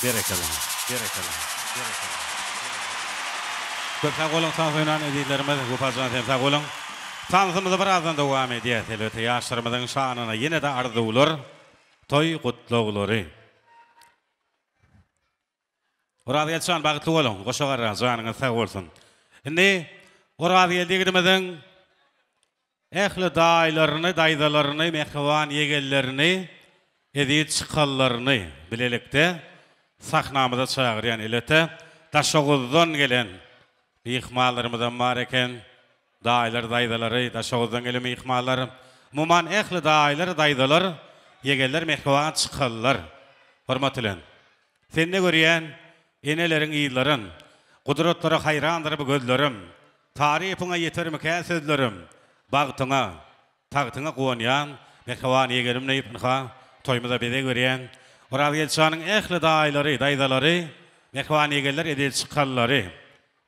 Berekella. Berekella. Berekella. Köp sag boluň tans oýnan ezizlerimiz Wepajan sen sag boluň. Tansymyzy birazdan dowam edýäs elbetde ýaşlarymyzyň şanyna ýene-de arzuwlar toý gutlaglary. Orazgeldi jan bagtly boluň goşa garra janyňyz sag bolsun. Indi Orazgeldi ýigidimiziň ähli daýylaryny, daýzalaryny, mähriban ýegenlerini, eziz çykanlaryny bilelikde sahnamyza çagyrýan elbetde Daşoguzdan gelen myhmanlarymyzam bar eken. Daýylar, daýzalary, Daşoguzdan gelen myhmanlar, umuman ähli daýylar, daýzalar, ýegenler, mähriban çykanlar. Hormat bilen. Sende görýän eneleriň yzlaryn, Gudratlara haýrandyr bu gözlerim. Tarypyňa ýetermikä sözlerim, Bagtyňa, tagtyňa guwanýan, Mähriban ýegenim diýip, ynha, toýumyza bezeg berýän Orazgeldi janyň ähli daýylary, daýzalary, mähriban ýegenler, eziz çykanlary,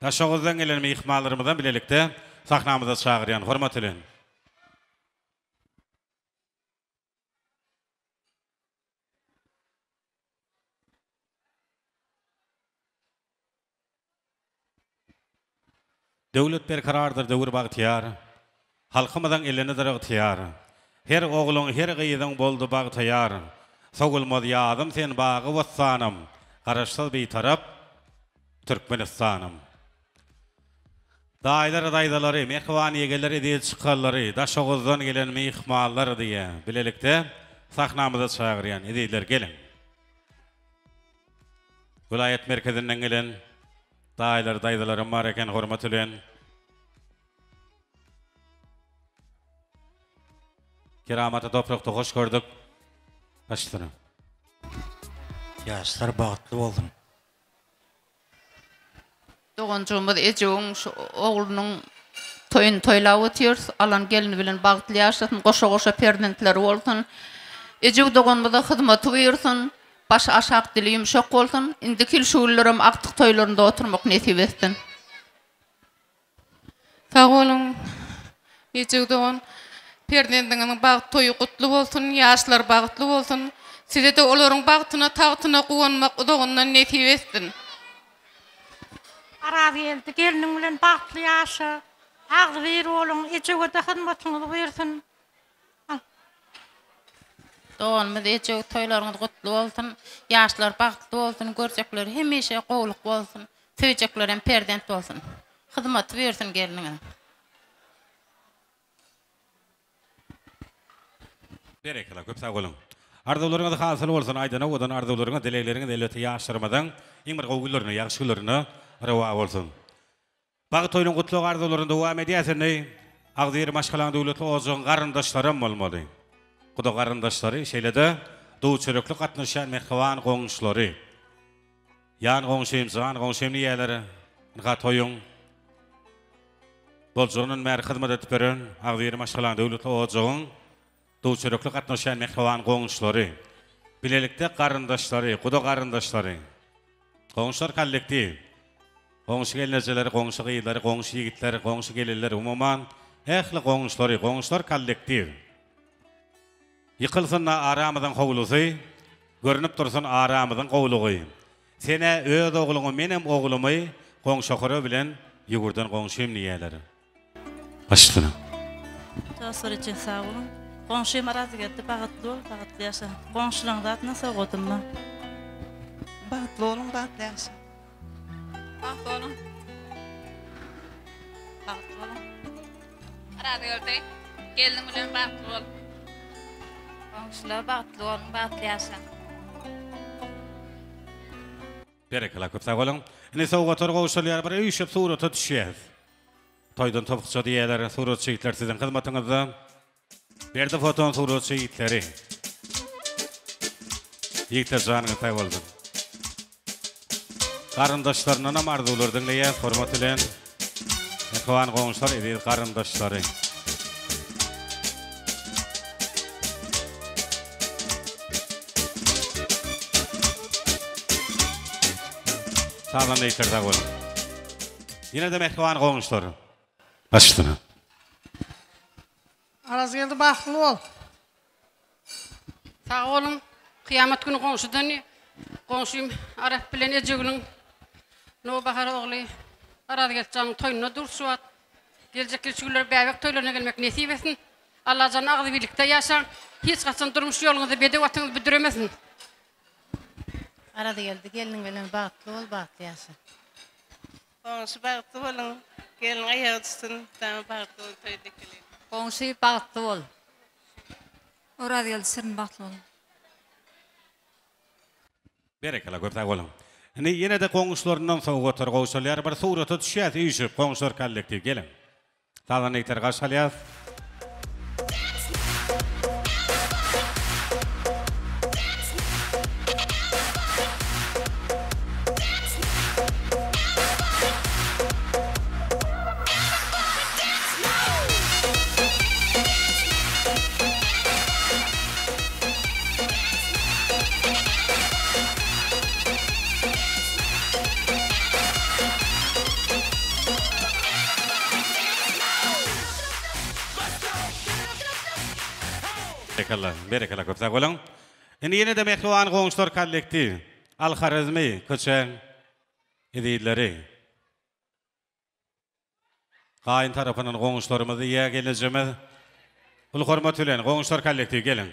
Daşoguzdan gelen myhmanlarymyzam bilelikde sahnamyza çagyrýan, hormat bilen. Döwlet berkarardyr döwür bagtyýar, Halkymyzyň elindedir ygtyýar. Her ogluň, her gyzyň boldy bagtyýar. Sowulmaz ýazym sen bagy-bossanym, Garaşsyz Bitarap Türkmenistanym. Daýylar, daýzalary, mähriban ýegenler, eziz çykanlary, Daşoguzdan gelen myhmanlar diýe bilelikde sahnamyza çagyrýan ezizler geliň. Welaýat merkezinden gelen daýylar, daýzalaram bar eken hormat bilen. Keramatly toprakda hoş gördük. Başlaň. Ýaşlar bagtly bolsun. Doganjygymyz Ejewiň şu oglunyň toýuny toýlap otyrys. Alan gelni bilen bagtly ýaşasyn, goşa-goşa perzentleri bolsun. Ejew doganymyza hyzmaty buýursyn. Başy aşak dili ýumşak bolsun. Indiki ýyl şu günlerem agtyk toýlarynda oturmak nesip etsin. Sag boluň Ejew dogan. Perzendiňiziň bagt toýy gutly bolsun, ýaşlar bagtly bolsun. Sizede olaryň bagtyna, tagtyna guwanmak uzagyndan nesip etsin. Arazgeldi gelniň bilen bagtly ýaşa, agzybir boluň, Ejewede hyzmatyňyz buýursyn. Doganymyz Ejew toýlaryňyz gutly bolsun, ýaşlar bagtly bolsun, görjekleri hemişe gowluk bolsun, söýjeklerem perzent bolsun. Hyzmaty buýursyn gelniňiziň. Berekella köp sag boluň. Arzuwlaryňyz hasyl bolsun aýdan owadan arzuwlaryňyz dilegleriňiz elbetde ýaşlarymyzyň iň bir gowy günlerine ýagşy günlerine rowa bolsun. Bagt toýunyň gutlag arzuwlaryny dowam edýäs indi agzybir maşgalaň döwletli ojagyň garyndaşlaram bolmaly. Guda garyndaşlary şeýle-de duz-çörekli gatnaşýan mähriban goňşulary. Ýan goňşym, jan goňşym diýýärler. Ynha toýuň boljagyndan bäri hyzmat edip ýören agzybir maşgalaň döwletli ojagyň duz-çörekli gatnaşýan mähriban goňşulary. Bilelikde garyndaşlary, guda garyndaşlary. Goňşular kollektiw. Goňşy gelnejeleri, goňşy gyzlary, goňşy ýigitler, goňşy gelinler, umuman, ähli goňşulary, goňşular kollektiw. Ýykylsyn-da aramyzyň howlusy, Görnüp dursun aramyzyň gowlugy. Sen-ä öz ogluňy, menem oglumy Goňşokara bilen ýüwürden goňşym diýýärler. Başlaň. Dostlar üçin sag boluň. Goňşym Arazgeldi bagtly bol, bagtly ýaşa. Goňşulaň zadyna sowgadym bar. Bagtly boluň, bagtly ýaşaň. Bagtly boluň. Bagtly boluň. Arazgeldi, gelniň bilen bagtly bol. Goňşular bagtly boluň, bagtly ýaşaň. Berekella köp sag boluň. Indi sowgatlar gowşurylýar bir üýşüp surata düşýäs. Toýdan topukça diýýäler suratçy ýigitler siziň hyzmatyňyzda. Berdi foton suratçy ýigitleri. Ýigitler janyňyz sag bolsun. Garyndaşlaryndanam arzuwlar diňleýäs hormat bilen. Mähriban goňşular eziz garyndaşlary. Sazanda ýigitler sag boluň. Ýene-de mähriban goňşular. Baş üstüne. Arazgeldi bagtly bol. Sag boluň. Kyýamat güni goňşudan. Goňşym Arap bilen Ejegülüň Nowbahar ogly Arazgeltjanyň toýunda durus şu wagt. Geljek ýyl şu günler bäbek toýlaryna gelmek nesip etsin. Allajan agzybirlikde ýaşaň. Hiç haçan durmuş ýoluňyzda bedew atyňyz büdremesin. Arazgeldi gelniň bilen bagtly bol bagtly ýaşa. Goňşy bagtly boluň gelin aýagy düşsün dama bagtly bol toý dikili. Goňşy bagtly bol. Orazgeldi Şirin bagtly boluň. Berekella köp sag boluň. Indi ýene-de goňşularyndan sowgatlar gowşalýar. Bir surata düşýäs üýşüp goňşular kollektiw geliň. Sazanda ýigitleri garşy alýas. Berekella, berekella köp sag boluň. Indi ýene-de mähriban goňşular kollektiw Al Horezmi köçe ezizleri. Gaýyn tarapyndan goňşularymyzy ýa gelnejemiz uly hormat bilen goňşular kollektiw geliň.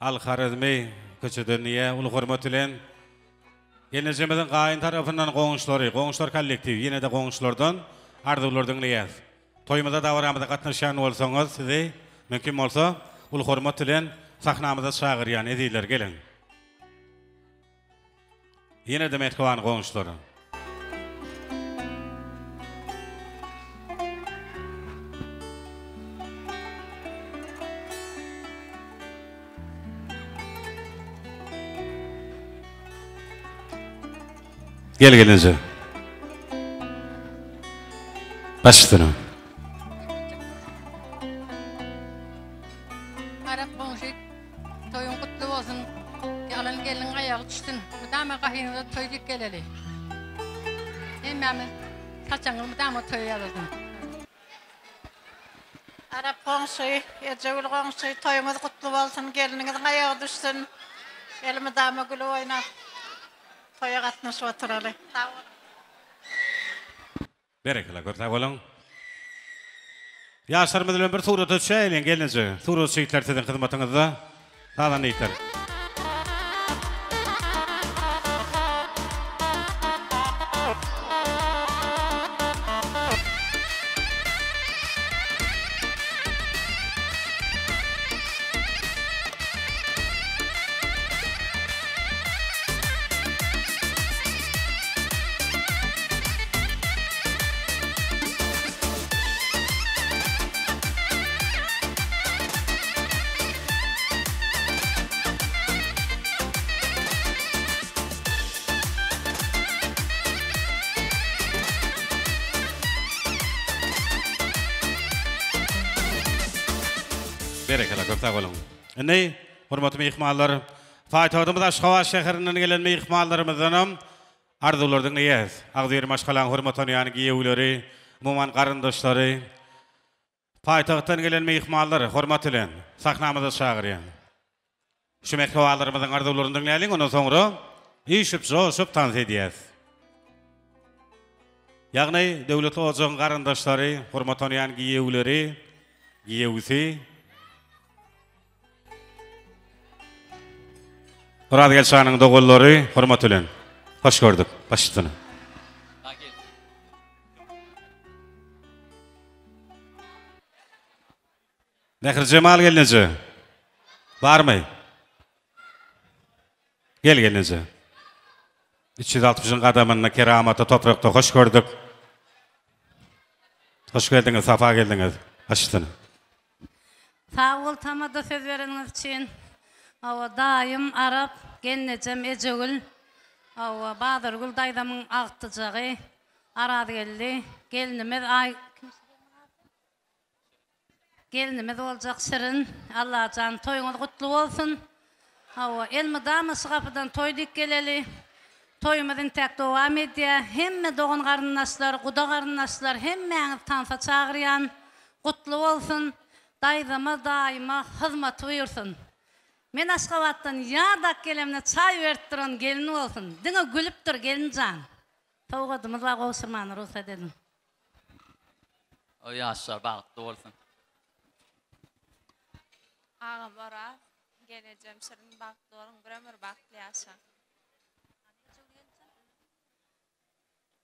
Al Horezmi köçeden ýa uly hormat bilen gelnejemiziň gaýyn tarapyndan goňşulary, goňşular kollektiw ýene-de goňşulardan arzuwlar diňleýäs. Toýumyza dabaramyza gatnaşýan bolsaňyz sizi mümkin bolsa uly hormat bilen sahnamyza çagyrýan ezizler geliň. Ýene-de mähriban goňşular. Gel gelinje. Baş üstüne. Arap goňşy Toýuň gutly bolsun. Alan gelniň aýagy düşsün. Mydama gahyňyza toý diýip geleli. Hemmämiz saçagyňyz mydama toýa ýazylsyn. Arap goňşy, Ejegül goňşy toýuňyz gutly bolsun, gelniňiziň aýagy düşsün. Elmydama gülüp oýnap toýa gatnaşyp oturaly. Sag boluň. Berekella köp sag boluň. Ýaşlarymyz bilen bir surata düşäýeliň gelneje. Suratçy ýigitler siziň hyzmatyňyzda. Sazanda ýigitler. Berekella köp sag boluň. Indi hormatly myhmanlar, paýtagtymyz Aşgabat şäherinden gelen myhmanlarymyzdanam Arzuwlar diňleýäs. Agzybir maşgalaň hormat tanýan giýewleri, umuman garyndaşlary, paýtagtdan gelen myhmanlar hormat bilen sahnamyza çagyrýan. Şu mähribanlarymyzyň arzuwlaryny diňläliň, ondan soňra üýşüp, joşup tans edýäs. Ýagny Döwletli ojagyň garyndaşlary, hormat tanýan giýewleri, giýewisi, Orazgeldi şanyň doganlary hormat bilen. Hoş gördük. Baş üstüne. Mährijemal gelneje. Barmy? Gel gelneje. 360-yň gadamynda keramatly toprakda hoş gördük. Hoş geldiňiz, sapa geldiňiz. Baş üstüne. Sag bol tamada söz bereniňiz üçin. Hawa daýym Arap, gelnejem Ejegül, hawa Bazargül daýzamyň agtyjagy Arazgeldi, gelnimiz Aý gelnimiz boljak Şirin, Allajan toýuňyz gutly bolsun. Hawa elmydama şu gapydan toý diýip geleli. Toýumyz intäk dowam edýär. Hemme dogan garyndaşlar, guda garyndaşlar hemmäňizi tansa çagyrýan. Gutly bolsun. Daýzama, daýyma hyzmaty buýursyn. Men Aşgabatdan ýadak gelemde çaý berip duran gelin bolsun. Diňe gülüp dur gelinjan. Sowgadymyz bar gowşurmana rugsat ediň. O ýaşlar bagtly bolsun. Agam Oraz, gelnejem Şirin bagtly boluň bir ömür bagtly ýaşaň.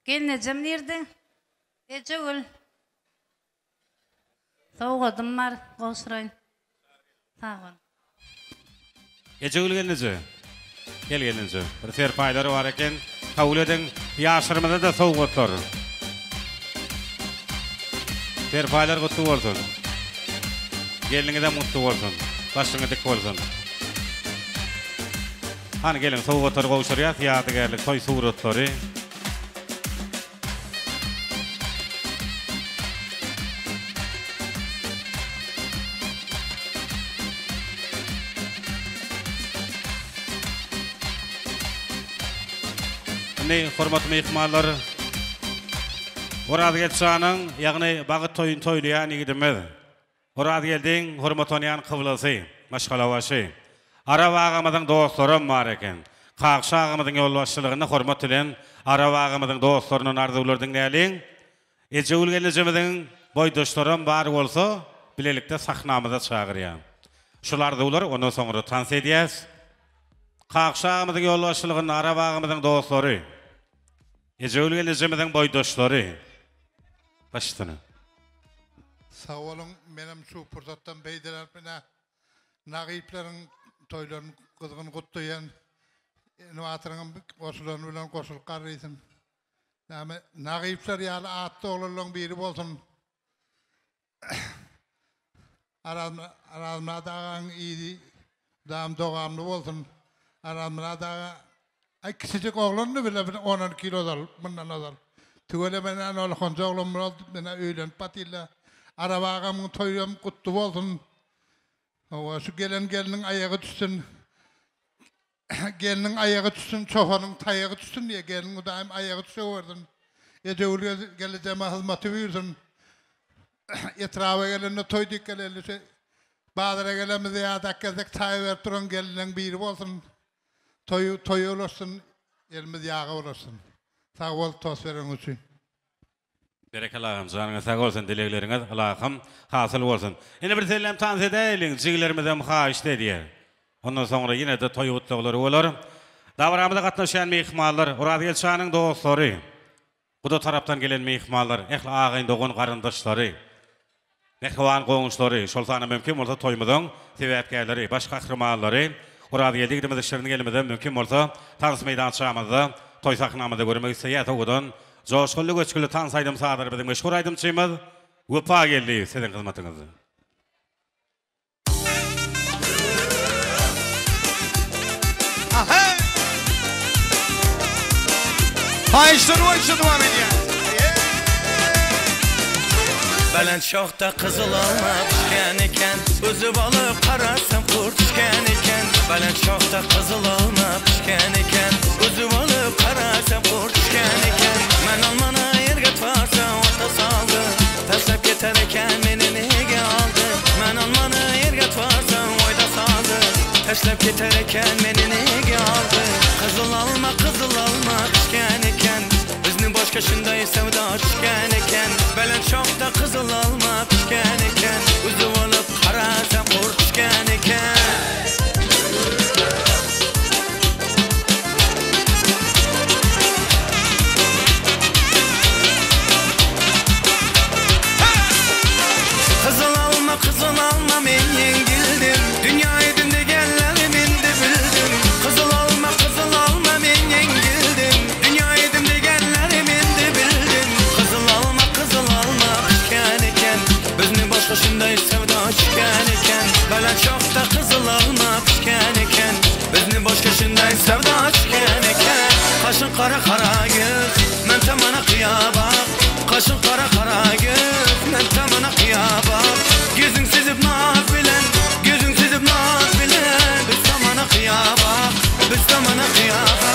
Gelnejem nirde? Ejegül. Sowgadym bar, gowşuraýyn. Sag bol. Ejegül gelneje. Gel gelneje. Bir serpaýlary bar eken. Kabul ediň. Ýaşlarymyza-da sowgatlar. Serpaýlar gutly bolsun. Gelniňizem gutly bolsun. Başyňyz dik bolsun. Hany geliň sowgatlary gowşurýas, ýadygärlik toý suratlary. Indi hormatly myhmanlar, Orazgeldi janyň, ýagny bagyt toýuny toýlaýan ýigidimiz Orazgeldiň hormatlanýan kyblasy, maşgalabaşy. Arap agamyzyň dostlaram bar eken. Kakşy agamyzyň ýolbaşçylygynda hormat bilen Arap agamyzyň dostlaryndan arzuwlar diňläliň. Ejegül gelnejemiziň boýdaşlaram bar bolsa, bilelikde sahnamyza çagyrýan. Şul arzuwlar ondan soňra tans edýäs. Kakşy agamyzyň ýolbaşçylygynda Arap agamyzyň dostlary. Ejegül gelnejemiziň boýdaşlary. Baş üstüne. Sag boluň menem şu pursatdan peýdalanyp ine Nagyplaryň toýlaryny gyzgyn gutlaýan Ene batyryňam goşulany bilen goşulyp garrysyn. Näme Nagyplar ýaly atly oglanlaryň biri bolsun. Arazmyrat agaň yzy dam dogamly bolsun. Arazmyrat aga aý kiçijik oglandy bile bir on-on iki ýyl ozal mundan ozal. Tüweleme ine ol honja oglan boldy ine öýlenip batylla. Arap agamyň toýam gutly bolsun. Hawa şu gelen gelniň aýagy düşsün. Gelniň aýagy düşsün, çopanyň taýagy düşsün diýýär. Gelniň Hudaýym aýagy düşewersin. Ejegül gelejeme hyzmaty buýursyn. Etraba gelende toý diýip geleli. Şu bazara gelemizde ýa-da gelsek çaý berip duran gelinleň biri bolsun. Toýy toýa ulaşsyn, elimiz ýaga ulaşsyn. Sag bol tost bereniň üçin. Berekella agam janyňyz sag bolsun dilegleriňiz ylahym hasyl bolsun. Indi bir sellem tans edäýeliň jigilerimizem haýyşt edýär. Ondan soňra ýene-de toý gutlaglary bolar. Dabaramyza gatnaşýan myhmanlar Orazgeldi şanyň dostlary, guda tarapdan gelen myhmanlar, ähli agaýyn dogan garyndaşlary, Mähriban goňşulary, şol sanda mümkin bolsa toýumyzyň sebäpkärleri, baş gahrymanlary Orazgeldi ýigidimizi şirin gelinimizem mümkin bolsa tans meýdançamyzda, toý sahnamyzda görmek isleýäs. Owadan, joşgunly, göçgünli tans aýdym-sazlary biziň meşhur aýdymçymyz Wepa Geldiýew siziň hyzmatyňyzda. Haýyşlar boýunça dowam edýär. Belent şahda gyzyl alma pişken eken, Üzüp alyp garasam gurt düşken eken. Belent şahda gyzyl alma pişken eken, Üzüp alyp garasam gurt düşken eken. Men almany ýerge tarsam ota saldy, Taşlap keter eken meni nege aldy. Men almany ýerge tarsam oýda saldy, Taşlap keter eken meni nege aldy. Gyzyl alma, gyzyl alma pişken eken, Bizni boşga şunday söwda düşken eken. Belent şahda gyzyl alma pişken eken, Üzüp alyp garasam gurt düşken eken. Gyzyl alma, gyzyl alma men ýeňildim, Dünýä edim degenlerim indi bildim. Gyzyl alma, gyzyl alma men ýeňildim, Dünýä edim degenlerim indi bildim. Gyzyl alma, gyzyl alma pişken eken, Bizni boşga şunday söwda çüken eken. Belent şahda gyzyl alma pişken eken, Bizni boşga şunday söwda çüken eken. Gaşyň gara gara göz, men tamana gyýa bak. Gaşyň gara gara göz, men tamana gyýa bak. Gözüň süzüp naz bilen, gözüň süzüp naz bilen, Biz tamana gyýa bak, biz tamana gyýa bak.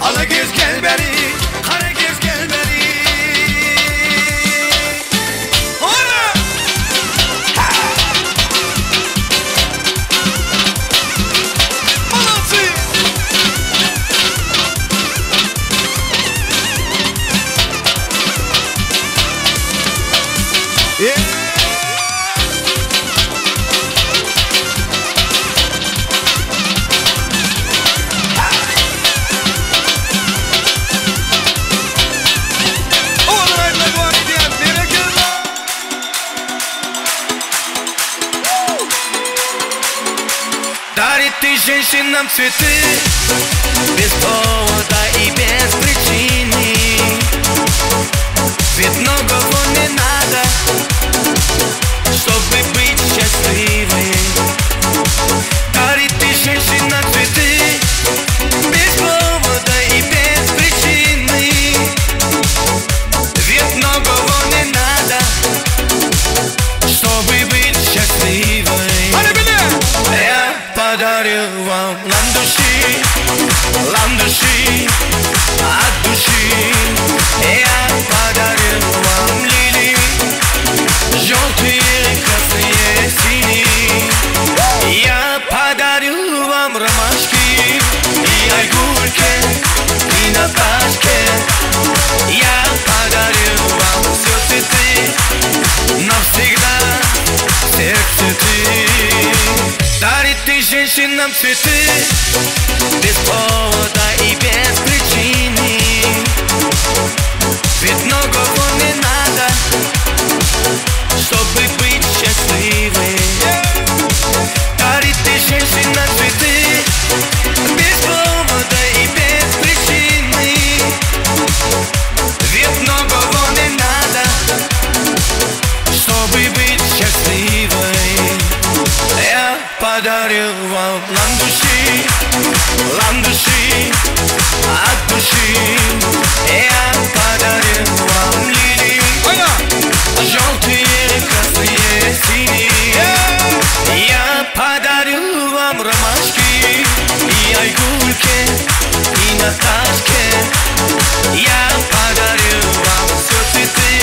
Ala göz gel beri, kara göz gel beri. Ora! Ha! Молодцы! Yeah! Дарит ты женщинам цветы без повода и без причины. Ведь многого не надо, чтобы быть счастливой. Дарит ты женщинам цветы без повода и без причины. Ведь многого не надо, чтобы быть счастливой. Я подарю вам ландыши, ландыши от души. Я подарю вам лилии, желтые, красные, синие. Я подарю вам ромашки и айгульке, и Наташке. Я подарю вам все цветы, навсегда сердце ты. Дарит ты женщинам цветы без повода и без причины. Ведь многого не надо, чтобы быть счастливой. Дарит ты женщинам цветы без повода и без причины. Ведь многого не надо, чтобы быть счастливой. Я подарю вам ландыши, ландыши от души. Я подарю вам лилии, желтые, красные, синие. Я подарю вам ромашки и айгульке, и Наташке. Я подарю вам все цветы,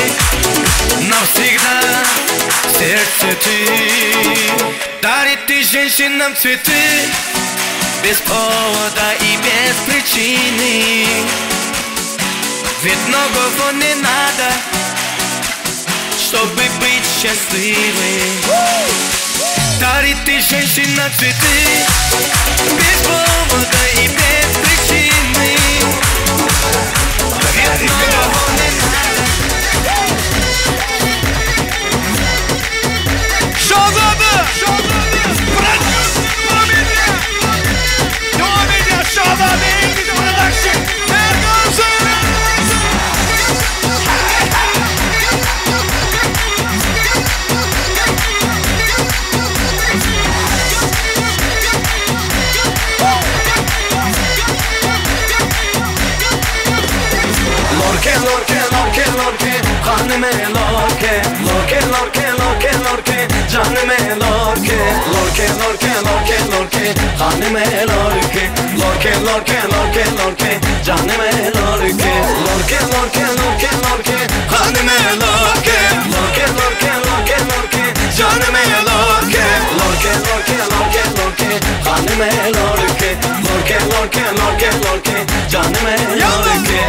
навсегда сердце ты. Дарит ты женщинам цветы без повода и без причины. Ведь многого не надо, чтобы быть счастливой. Дарит ты женщинам цветы без повода и без причины. Ведь многого не надо. Şazada! Devam edýär! Devam edýär Şazada English Production! Lorke, lorke, lorke, lorke, hanyme lorke. Lorke, lorke, lorke, lorke, janyme lorke. Lorke, lorke, lorke, lorke, hanyme lorke. Lorke, lorke, lorke, lorke, janyme lorke. Lorke, lorke, lorke, lorke, hanyme lorke. Lorke, lorke, lorke, lorke, janyme lorke. Lorke, lorke, lorke, lorke, hanyme lorke. Lorke, lorke, lorke, lorke, janyme lorke.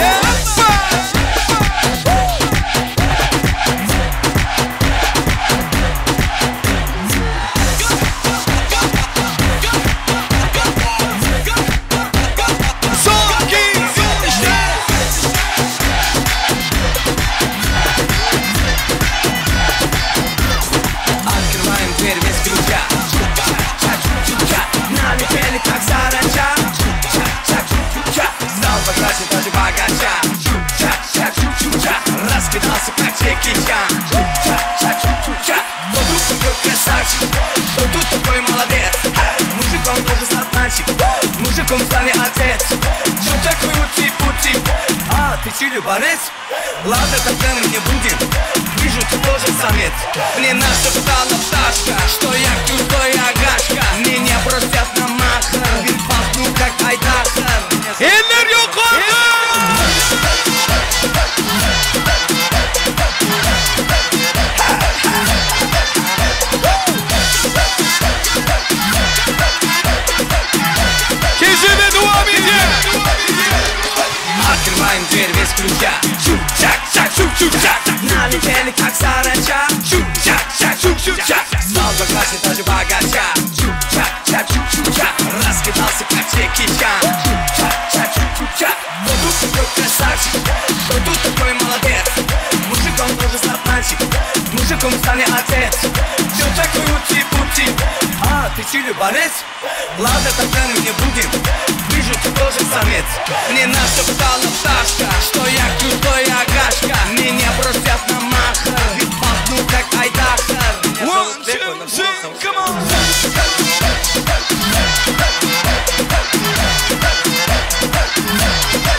Открываем дверь без ключа. Налетели как саранча. Стал богаче даже богача. Раскидался как Джеки Чан. Кто тут такой красавчик? Кто тут такой молодец? Мужиком тоже стал мальчик, мужиком стал отец. Чё такой ути-пути? А, ты чили борец? Ладно, тогда мы не будем. Вижу, ты тоже самец. Мне нашептала пташка, что я крутой агашка. Меня простят на махар, ведь пахну как айдахар. Eller ýokary! чу ча, чу ча ча чу чу ча. Налетели как саранча, чу ча ча чу чу ча. Стал богаче даже богача, чу ча ча чу чу ча. Раскидался как Джеки Чан, чу ча ча чу чу ча. Вот тут такой красавчик, вот тут такой молодец. Мужиком тоже сатанчик, мужиком станет отец. Все такой ути-пути, а ты чили борец? Ладно, тогда мы не будем, вижу, ты тоже самец. Мне нашептала пташка, что я крутой агашка. Меня бросят на махар и пахну как айдахар. One, two, three, come on.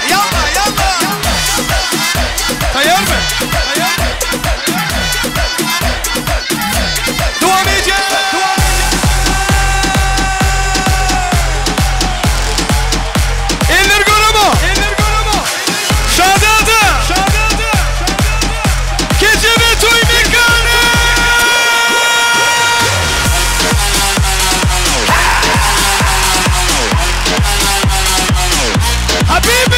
Yalla yalla. Tayyar mı? Devam edeceğiz. Eller görümü. Eller görümü. Şadadı. Şadadı. Gece ve toy mekanı. Habibi.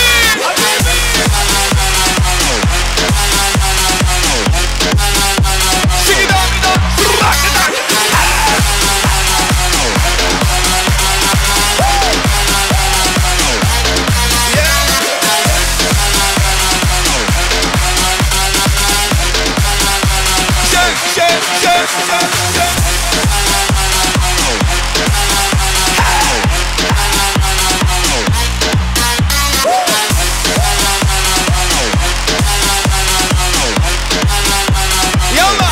Yalla,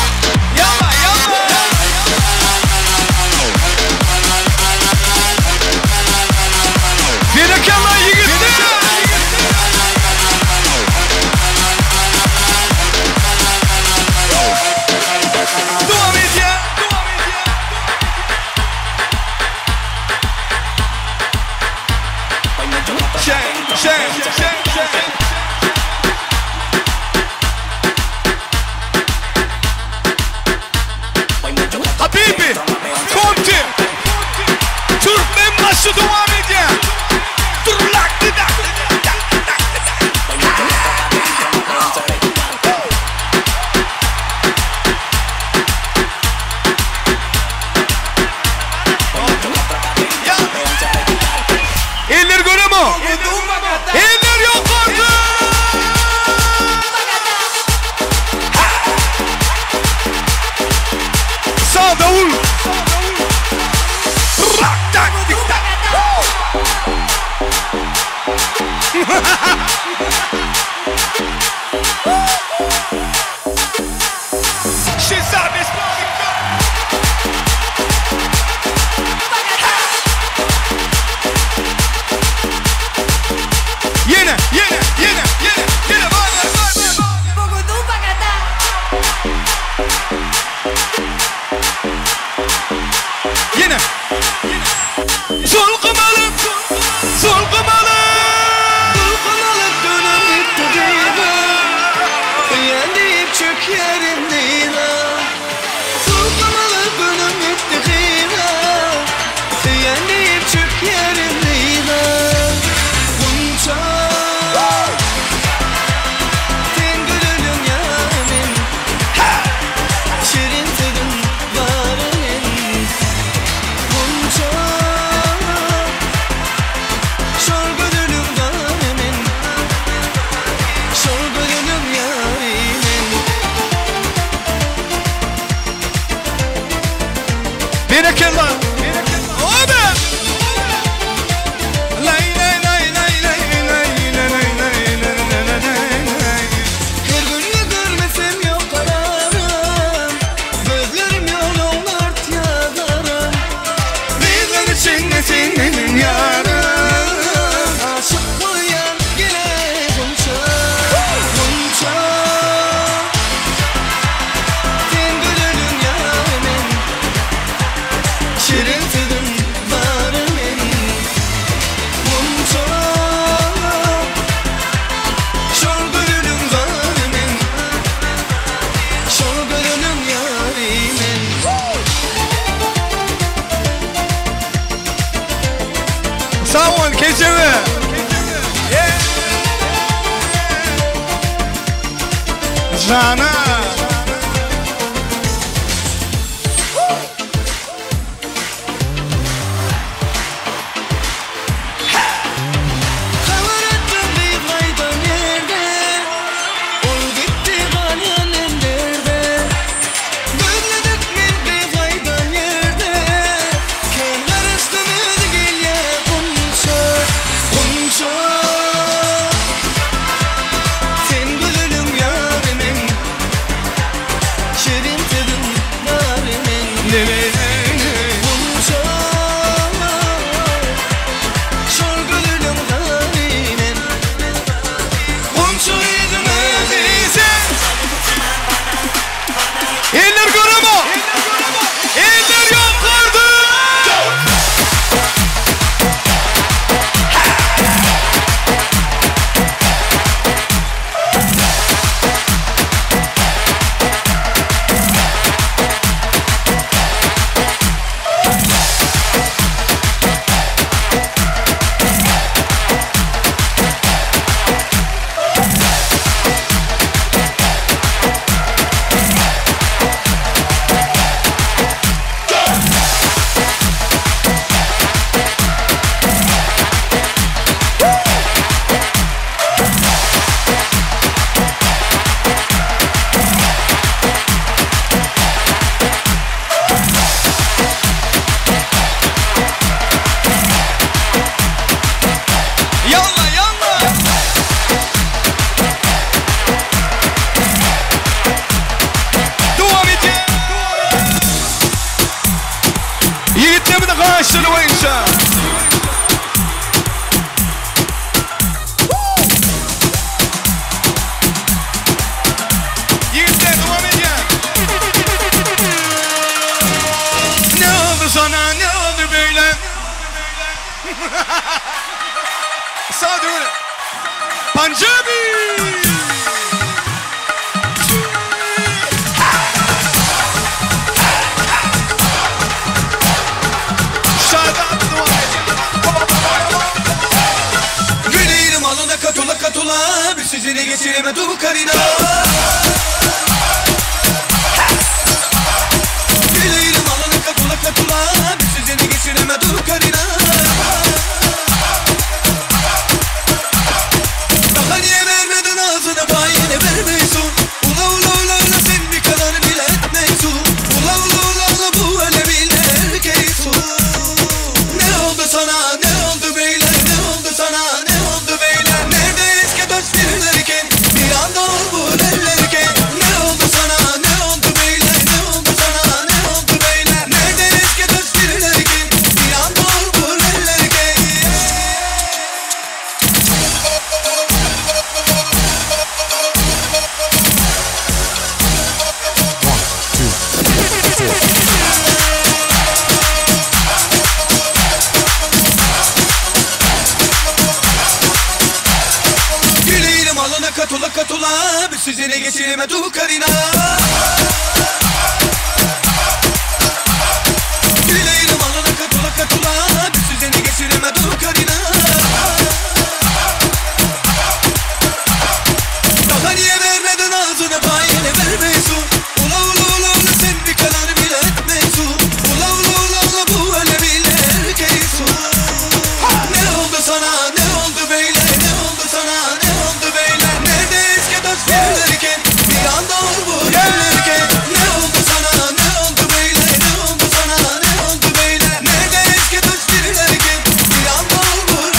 yalla, yalla. Berekella yigitler. Devam edýär. Şen, şen, şen, şen. Habibi, Konti, Türkmen başı devam edýär. Durlak, dak, dak, dak, dak. Eller göremi? Eller yukarıda! Sağ davul! Rak, tak, tik, tak. Şehzade Yine, yine, yine, yine, yine var, var, var. Yine. Zulkum alıp, zulkum alıp. Zulkum alıp dönüp bitti Yendiğim çök yerim değil Zulkum alıp dönüp bitti Yendiğim çök yerim değil Bunca jana. Habar etdim gyz gaýdan ýerde, Ol gitdi galýan ellerde. Gözledik men gyz gaýdan ýerde, Kän garaşdym özi gelýä gunça, gunça. Sen gözeliň ýary men, Şirin sözüň nary men. Gunça. Şol gözeliň zary men. Gunça gyzyň özi sen. Eller göremo. Eller ýokarda. Ýalla, ýalla. Dowam edýär. Ýigitlerimizi haýyşlary boýunça. Ýigitler dowam edýär. Ne oldu sana, ne oldu beýle? Sag döwlet. Panjabi! Şadap dowam edýär. Güleylim alına katula katula Bir sizine geçireme dur karina Güleylim alına katula katula Bir sizine geçireme dur karina Daha niye vermedin ağzına payını vermiyorsun Ula ula ula ula sen bir kadar bile etmiyorsun Ula ula ula ula bu öyle bile erkeğsin Ne oldu sana ne oldu böyle ne oldu sana ne oldu böyle Nerede eski dost birlerken bir anda ol bu ellerken Ne oldu sana ne oldu böyle ne oldu sana ne oldu böyle Nerede eski dost birlerken bir anda ol bu ellerken Güleylim alına katula katula Bir sizine geçireme dur karina Güleylim alına katula katula Bir sizine geçireme dur karina Daha niye vermedin ağzına payını vermiyorsun Ula ula ula ula sen bir kadar bile etmiyorsun Ula ula ula ula bu öyle bile erkeğsin Ne oldu sana ne oldu böyle ne oldu sana ne oldu böyle Nerede eski dost yerlerken bir anda ol bu yerlerken Ne oldu sana ne oldu böyle ne oldu sana ne oldu böyle Nerede eski dost yerlerken bir anda ol bu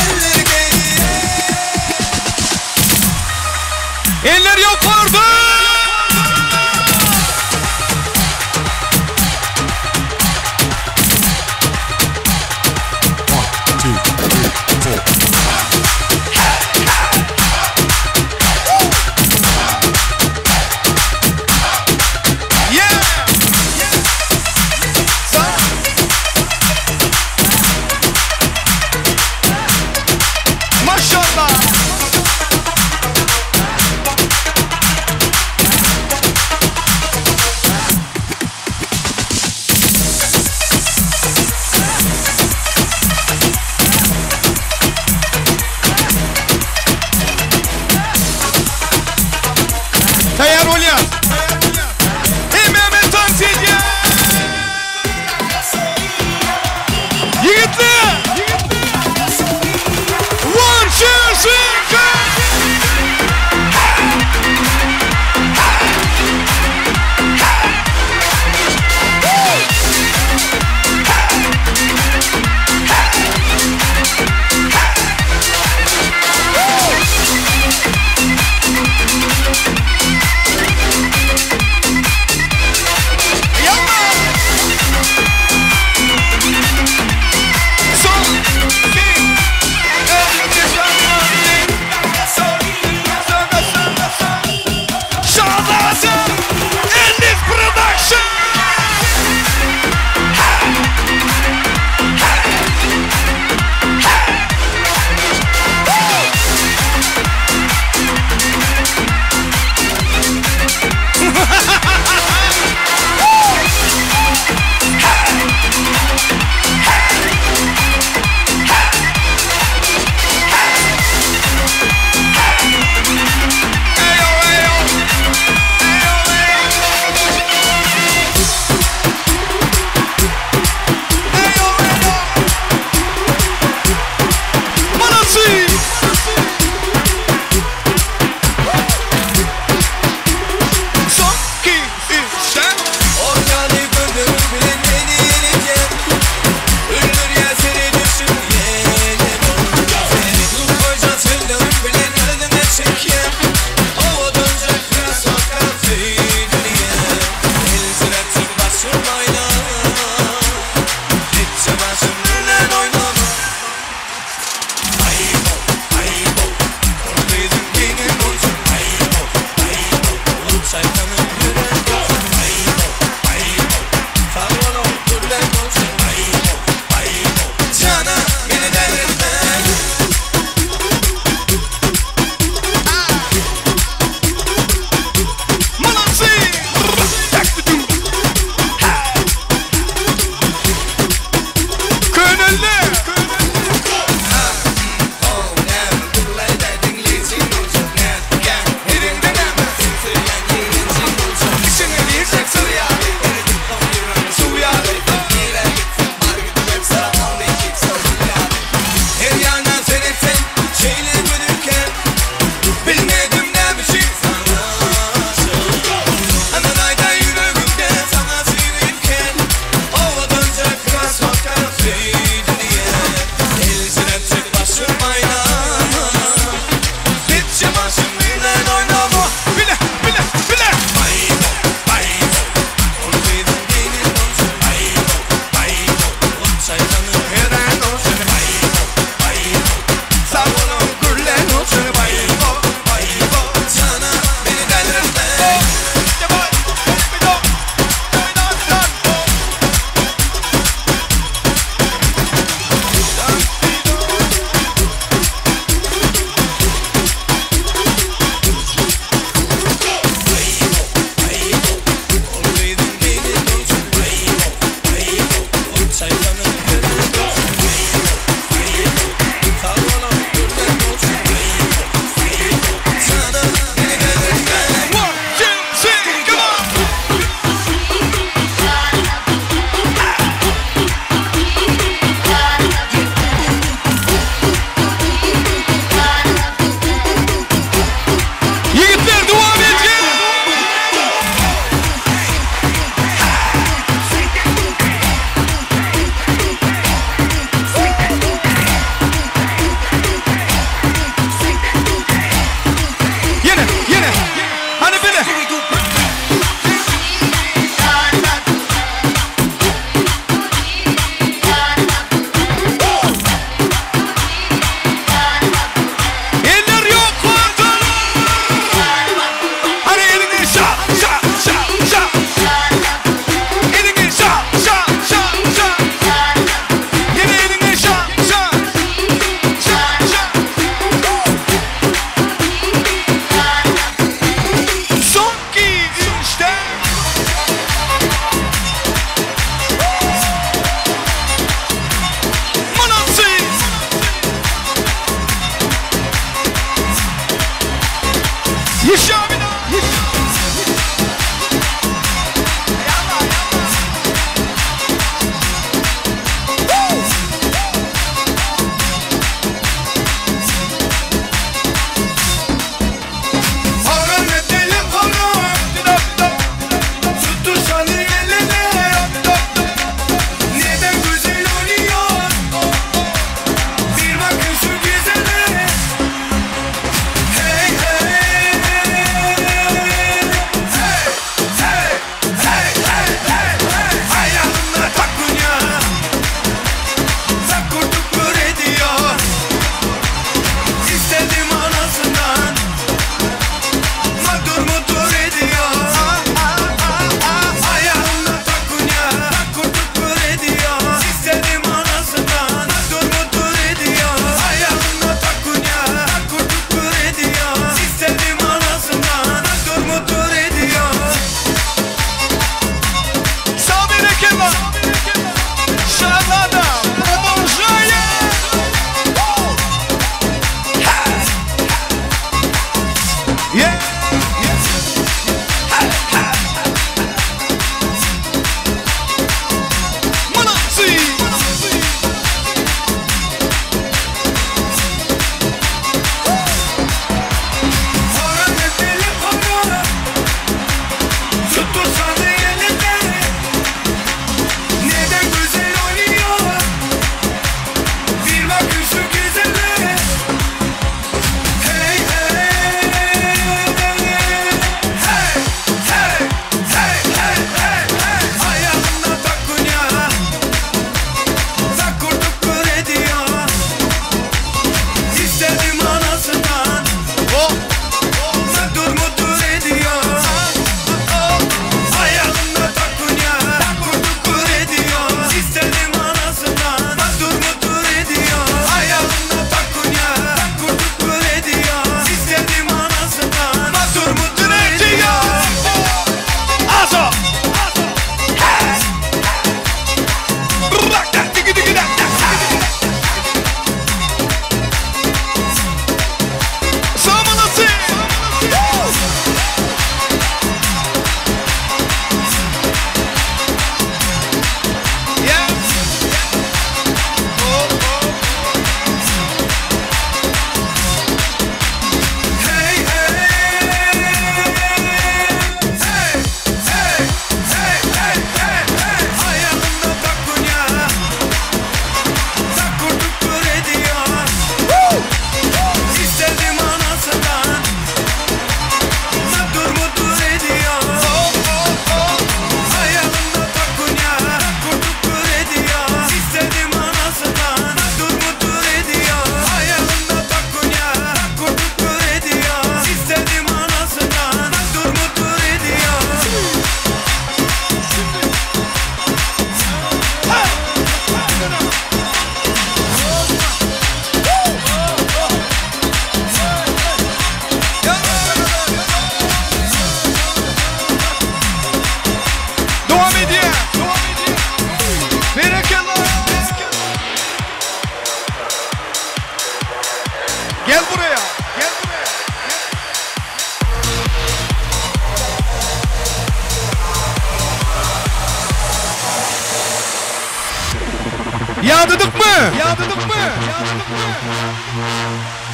Ýadadykmy? Ýadadykmy?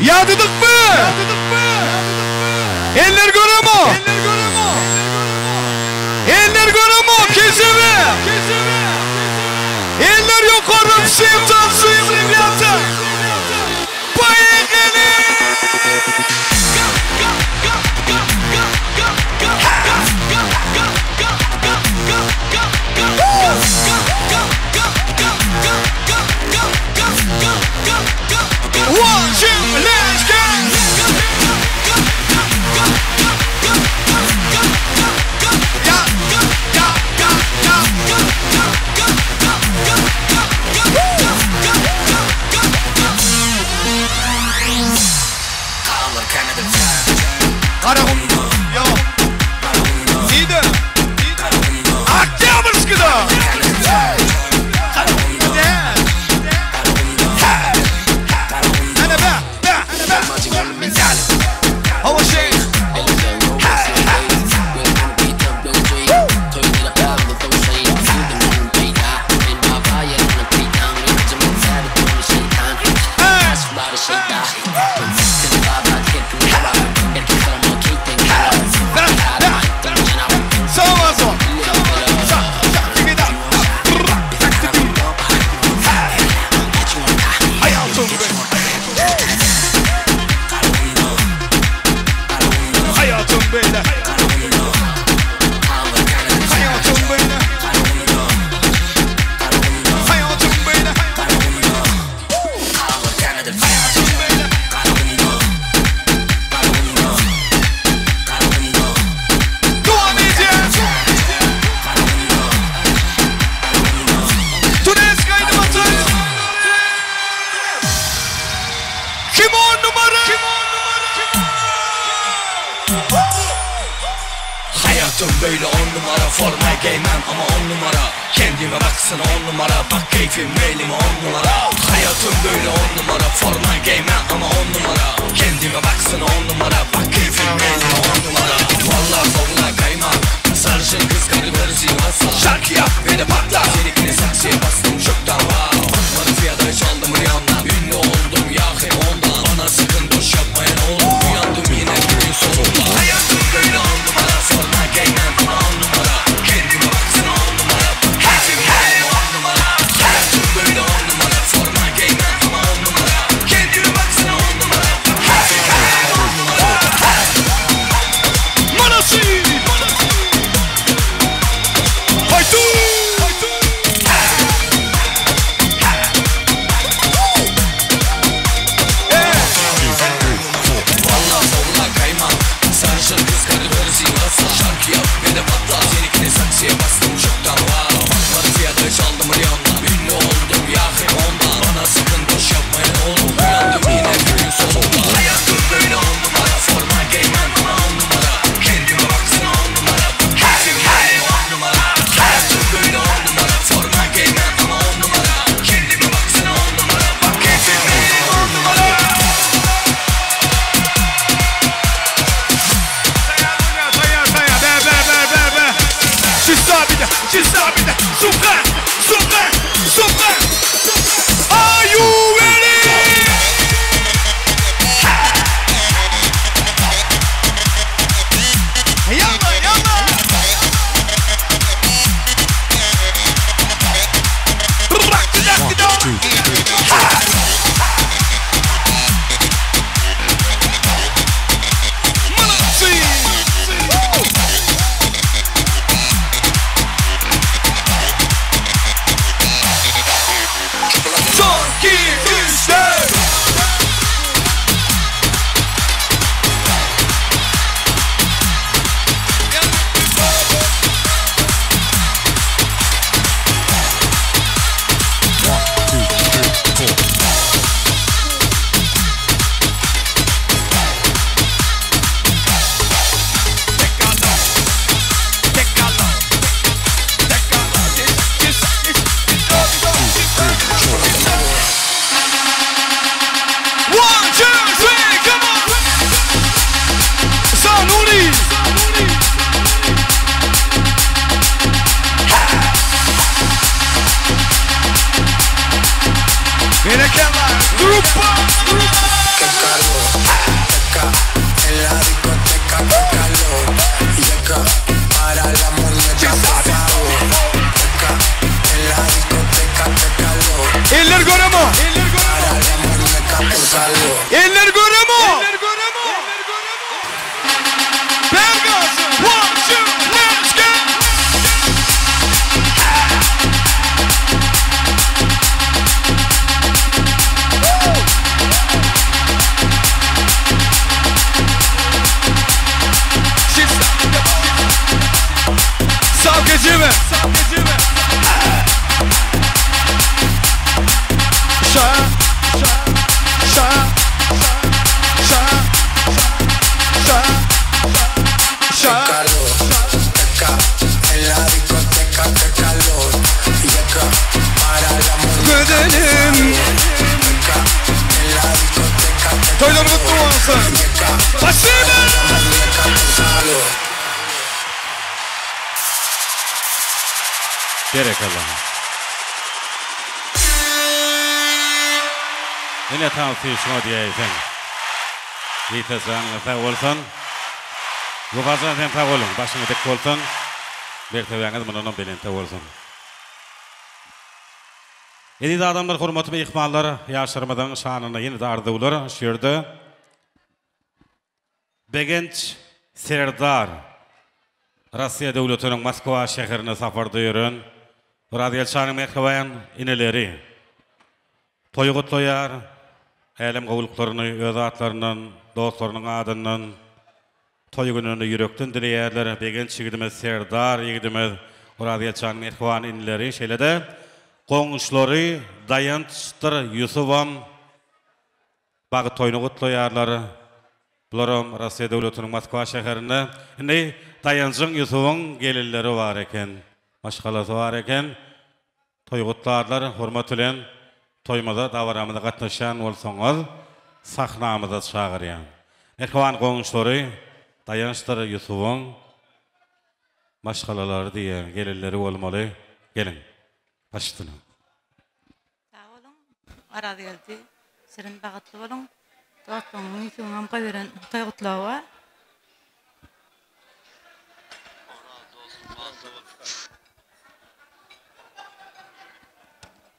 Ýadadykmy? Eller göremo? Eller göremo? Kesebe! Eller ýokarda всем танцуем, ребята! Поехали! One, two, let's go! Garagum, yo. Nide? Oktýabrskida! Ana be, be, ana be. Hawa şeýh. Hayatım böyle. Hayatım böyle. Hayatım böyle. Hayatım böyle. Dowam edýär. Tunes gaýdyp atyr. Kim on numara? Kim on numara? Hayatım böyle on numara Forma giymem ama on numara Kendime baksana on numara Bak keyfim elime on numara Hayatım böyle on numara Forma giymem ama on numara Kendime baksana on numara Bak keyfim elime on numara Vallahi zorla kaymak Sarışın kız karıları zilvasa Şarkı yap beni patlat. Seninkini saksıya bastım çoktan wow Bakmadı fiyata çaldım rüyamdan Ünlü oldum ya hep ondan Bana sakın boş yapmayın oğlum Uyandım yine günün sonunda Hayatım böyle on numara Forma giymem ama on numara Kendime baksana on numara Bak keyfim elime on numara Hayatım böyle on numara Forma giymem ama on numara Kendime baksana on numara Bak keyfim elime on numara Manasy! Haýdun! Vallahi zorla kayma Sarışın kız karıları zilvasa Şarkı yap ve de patla Seninkini saksıya bastım çoktan wow Bakmadı fiyata çaldım rüyamdan Ünlü oldum ya hep ondan Bana sakın boş yapmayın oğlum Uyandım yine günün sonunda Hayatım böyle on numara Forma giymem ama on numara Kendime baksana on numara Bak keyfim elime on numara Hayatım böyle on numara Forma giymem ama on numara Kendime baksana on numara Bak keyfim elime on numara Taýýar, taýýar, be, be, be, be, be. Çista bir de, çista bir de. Super, super, super. Are you ready? Yalla, yalla. Rock the rock the dog. Manasy. Спасибо! Berekella. Ine tansy şuňa diýäýseň. Rita janyňyz sag bolsun. Wepajan sen sag boluň, başyňyz dik bolsun. Mertebäňiz mundanam belentde bolsun. Eziz adamlar, hormatly myhmanlar, ýaşlarymyzyň şanyna ýene-de arzuwlar şu ýerde. Begenç Serdar, Russiýa döwletiniň Moskwa şäherine saparda ýören Orazgelşanyň mähriban ineleri toýy gutlaýar. Älem gowulyklaryny öz atlaryndan, dostlarynyň adyndan toý gününi ýürekden dileýärler. Begenç ýigidimiz, Serdar ýigidimiz, Orazgelşanyň mähriban inileri, şeýle-de goňşulary Daýançdyr Ýusubam Bagt toýuny gutlaýarlar. Bularam Russiýa döwletiniň Moskwa şäherinde. Indi Daýanjyň Ýusubyň gelinleri bar eken. Maşgalasy bar eken. Toý gutlarlar. Hormat bilen toýumyza, dabaramyza gatnaşýan bolsaňyz, sahnamyza çagyrýan. Mähriban goňşulary Daýançdyr Ýusubyň maşgalalary diýýän gelinleri bolmaly. Geliň. Baş üstüne. Sag boluň Arazgeldi şirin bagytly boluň dostlugyňyň ýüzüňem goýberen toý gutlagy bar. Oraz dostum bagtly bol.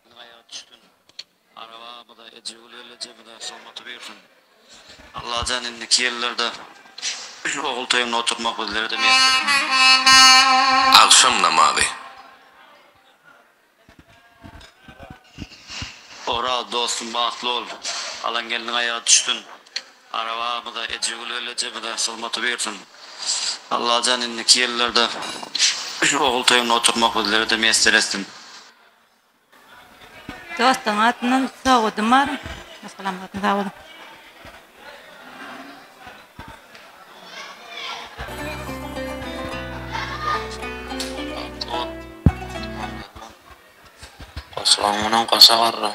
Biziň aýaga düşdün. Arabamyza Ejegül gelejemize hormaty bersin. Allajan indiki ýyllarda ogul toýunda oturmak bizlere-de miýesser etsin. Agşam namazy. Oraz dostum bagtly bol. Alan gelniň aýagy düşsün. Arabamyza Ejegül gelejemize hyzmaty bersin. Allajan indiki ýyllarda ogul toýunda oturmak bizlere-de miýesser etsin. Dostlaryň adyndan sowgadym bar. Maşgalamyň adyndan sag boluň. Goşulaň munam goşa garra.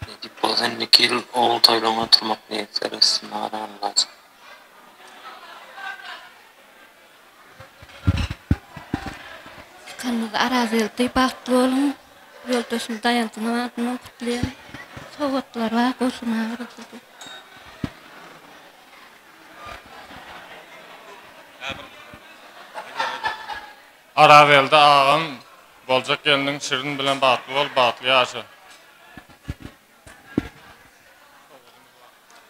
Nesip bolsa indiki ýyl ogul toýlaryňa oturmak miýesser etsin Allajan. Çykanyňyz Arazgeldi bagtly boluň. Ýoldaşym Daýanjynyň adyndan gutlaýan. Sowgatlar bar goşulmaga rugsat et. Arazgeldi agam boljak gelniň Şirin bilen bagtly bol bagtly ýaşa.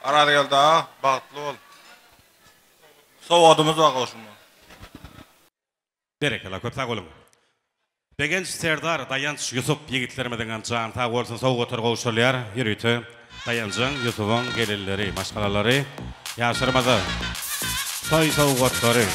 Arazgeldi aga bagtly bol. Sowgadymyz bar goşulma. Berekella köp sag boluň. Begenç Serdar Daýanç Ýusup ýigitlerimiziňem jany sag bolsun sowgatlar gowşurylýar ýörite Daýanjyň Ýusubyň gelinleri maşgalalary ýaşlarymyza toý sowgatlary.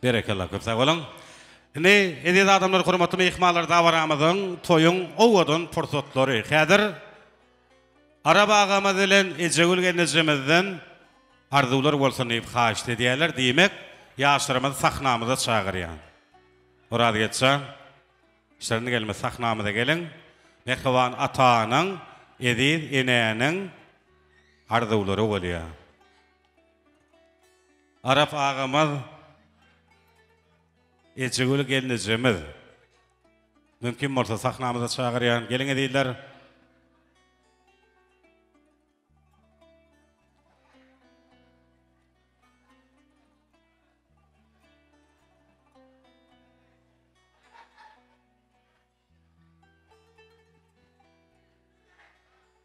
Berekella köp sag boluň. Indi eziz adamlar hormatly myhmanlar dabaramyzyň toýuň owadan pursatlary. Häzir Arap agamyz bilen Ejegül gelnejemizden arzuwlar bolsun diýip haýyşt edýärler. Diýmek ýaşlarymyzy sahnamyza çagyrýan. Orazgeltjan. Şirin gelme sahnamyza geliň. Mähriban atanyň, eziz enäniň arzuwlary bolýar. Arap agamyz, Ejegül gelnejemiz. Mümkin bolsa sahnamyza çagyrýan. Geliň ezizler.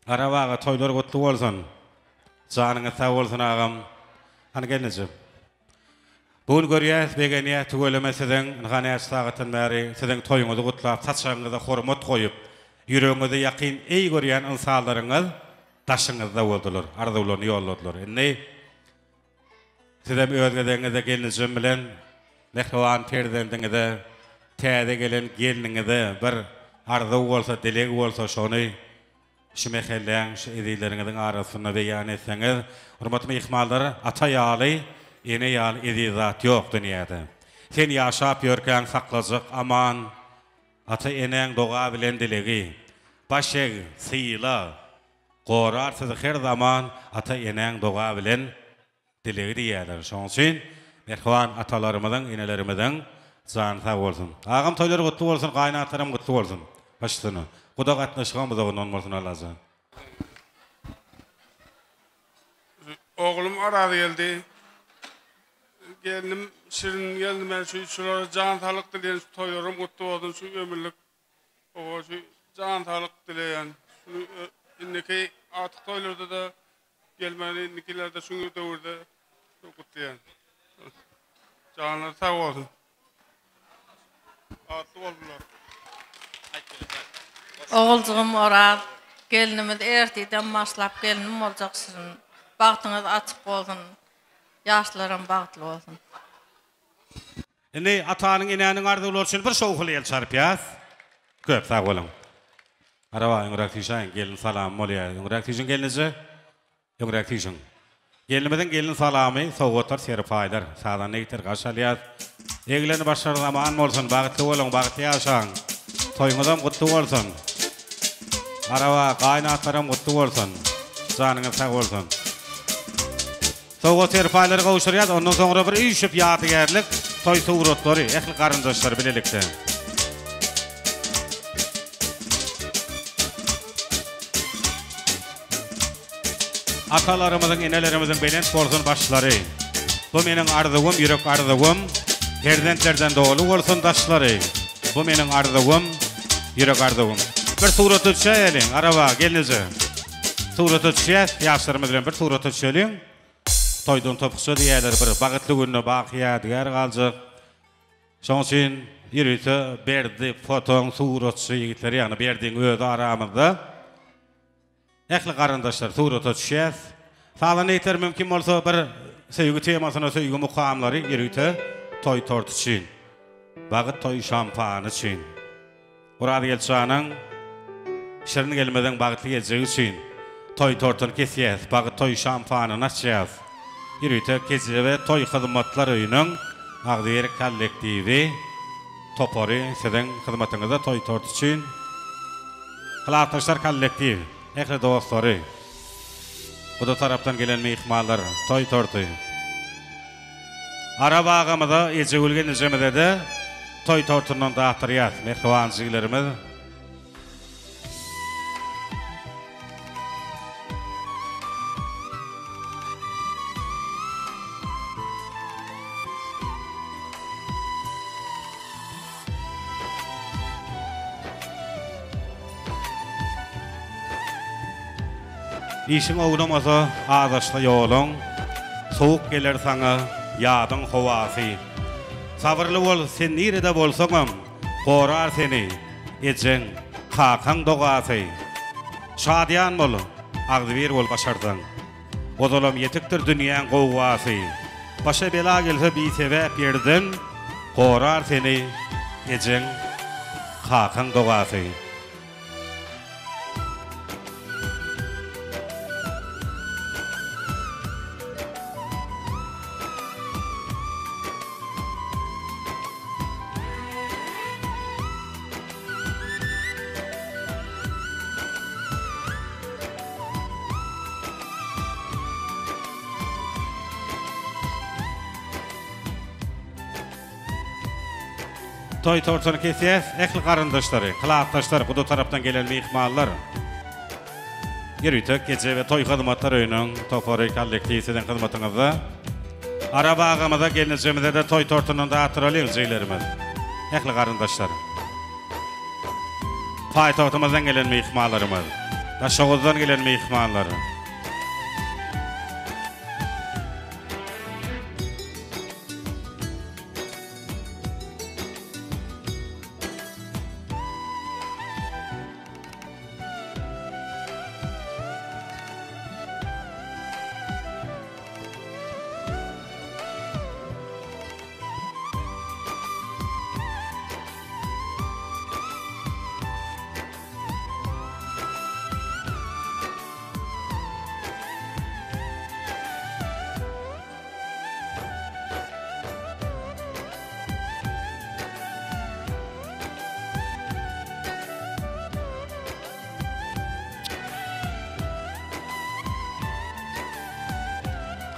Arap aga toýlar gutly bolsun. Janyňyz sag bolsun agam. Hany gelnejem. Bu gün görýäs, begenýäs tüweleme siziň ynha näçe sagatdan bäri siziň toýuňyzy gutlap, saçagyňyza hormat goýup, ýüregiňize ýakyn eý görýän ynsanlaryňyz daşyňyzda boldular, arzuwlaryny ýolladylar. Indi sizem öz gezegiňizde gelnejem bilen. Mähriban perzendiňize, täze gelen gelniňize bir arzuw bolsa, dileg bolsa şony şu mähelläň, şu ezizleriňiziň arasynda beýan etseňiz. Hormatly myhmanlar, ata ýaly, ene ýaly eziz zat ýok dünýäde. Sen ýaşap ýörkäň saklajak aman ata-enäň doga bilen dilegi. Baş eg, syla, gorar sizi her zaman ata-enäň doga bilen dilegi diýýärler. Şonuň üçin mähriban atalarymyzyň, enelerimiziň jany sag bolsun. Agam toýlary gutly bolsun, gaýynatalaram gutly bolsun. Baş üstüne. Guda gatnaşygam uzagyndan bolsun Allajan. Oglum Orazgeldi, gelnim Şirin gelnime şu şulara jan saglyk dileýän şu toýlarym gutly bolsun şu ömürlik oba şu jan saglyk dileýän şu indiki agtyk toýlarda-da Gelmeli indikilerde şu döwürde gutlaýan. Janlary sag bolsun. Atly boldular. Oguljygym Oraz, gelnimiz ertiden başlap gelnim boljak şirin. Bagtyňyz açyk bolsun. Ýaşlaram bagtly bolsun. Indi atanyň enäniň arzuwlary üçin bir şowhunly el çarpýas. Köp sag boluň. Araba öňräk süýşäýiň gelin salamy bolýa. Öňräk süýşüň gelneje. Öňräk süýşüň. Gelnimiziň gelin salamy sowgatlar serpaýlar. Sazanda ýigitler garşy alýas. Egleni başlar zaman bolsun bagtly boluň bagtly ýaşaň. Toýuňyzam gutly bolsun. Araba gaýynatlaram gutly bolsun. Janyňyz sag bolsun. Sowgat serpaýlary gowşurýas, ondan soňra bir üýşüp ýadygärlik toý suratlary, ähli garyndaşlar bilelikde. Atalarymyzyň, enelerimiziň belent bolsun başlary. Bu meniň arzuwym, ýürek arzuwym, Perzentlerden doly bolsun daşlary. Bu meniň arzuwym, ýürek arzuwym. Bir surata düşäýeliň, araba, gelneje. Surata düşýäs, ýaşlarymyz bilen bir surata düşeliň. Toýdan topukça diýýärler, bir bagtly günde baky ýadygär galjak. Şoň üçin ýörite Berdi fotoň suratçy ýigitleri, ýagny Berdiň özi aramyzda. Ähli garyndaşlar surata düşýäs. Sazanda ýigitler mümkin bolsa bir söýgi temasyna söýgi mukamlary ýörite toý torty üçin. Bagyt toý şampany üçin. Orazgeldi janyň Şirin gelmeziň bagtly geljegi üçin toý tortuny kesýäs, bagy toý şampanyny açýas. Ýörite Kejebe toý hyzmatlar öýüniň agzybir kollektiwi, topary siziň hyzmatyňyzda toý torty üçin. Klasdaşlar kollektiw, ähli dostlary, guda tarapdan gelen myhmanlar toý torty. Arap agamyza, Ejegül gelnejemize-de toý tortundan datdyrýas, mähriban jigilerimiz. Işiň ownamasa, azaşsa ýoluň, Sowuk geler saňa ýazyň howasy. Sabyrly bol, sen nirede bolsaňam, Gorar seni ejeň, kakaň dogasy. Şadyýan bol, agzybir bol başarsaň. Ozalam ýetikdir dünýäň gowgasy. Başa bela gelse bisebäp ýerden, Gorar seni ejeň, kakaň dogasy. Toý tortuny kesýäs, ähli garyndaşlary, klasdaşlar, guda tarapdan gelen myhmanlar. Ýörite Gije we toý hyzmatlar öýüniň topary kollektiw siziň hyzmatyňyzda. Arap agamyza, gelnejemize-de toý tortundan datdyralyň jigilerimiz. Ähli garyndaşlar. Paýtagtymyzdan gelen myhmanlarymyz, Daşoguzdan gelen myhmanlar.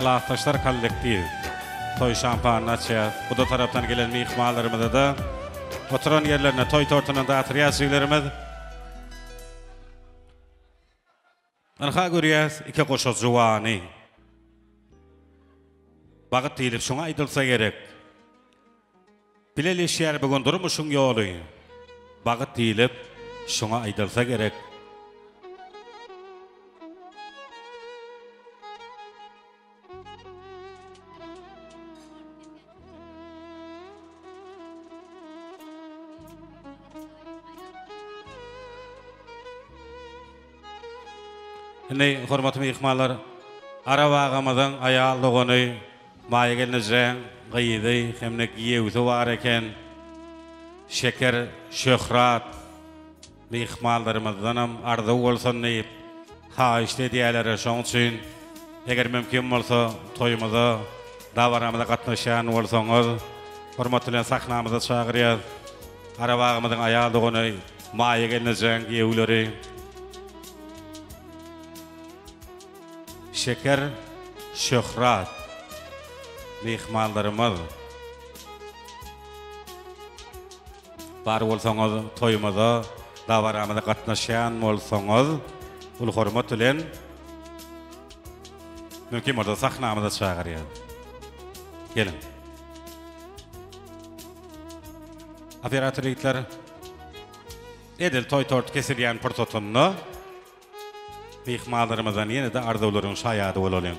Klasdaşlar kollektiw toý şampanyny açýar. Guda tarapdan gelen myhmanlarymyza-da oturan ýerlerinde toý tortundan datyrýar jigilerimiz. Ynha görýäs iki goşa juwany. Bagt diýlip şoňa aýdylsa gerek. Bileleşýär bu gün durmuşyň ýoly. Bagt diýlip şoňa aýdylsa gerek. Indi, hormatly myhmanlar, Arap agamyzyň aýal dogany Maýa gelnejäň gyzy hem-de giýewsi bar eken. Şeker, Şöhrat myhmanlarymyzdanam arzuw bolsun diýip, haýyşt edýärler. Şoň üçin, eger mümkin bolsa, toýumyza, dabaramyza gatnaşýan bolsaňyz, hormat bilen sahnamyza çagyrýas. Arap agamyzyň aýal dogany Maýa gelnejäň giýewleri. Şeker Şöhrat myhmanlarymyz bar bolsaňyz toýumyza dabaramyza gatnaşýan bolsaňyz uly hormat bilen mümkin bolsa sahnamyza çagyrýas. Geliň. Operator ýigitler edil toý tort kesilýän pursatynda myhmanlarymyzdan ýene-de arzuwlaryň şaýady bolalyň.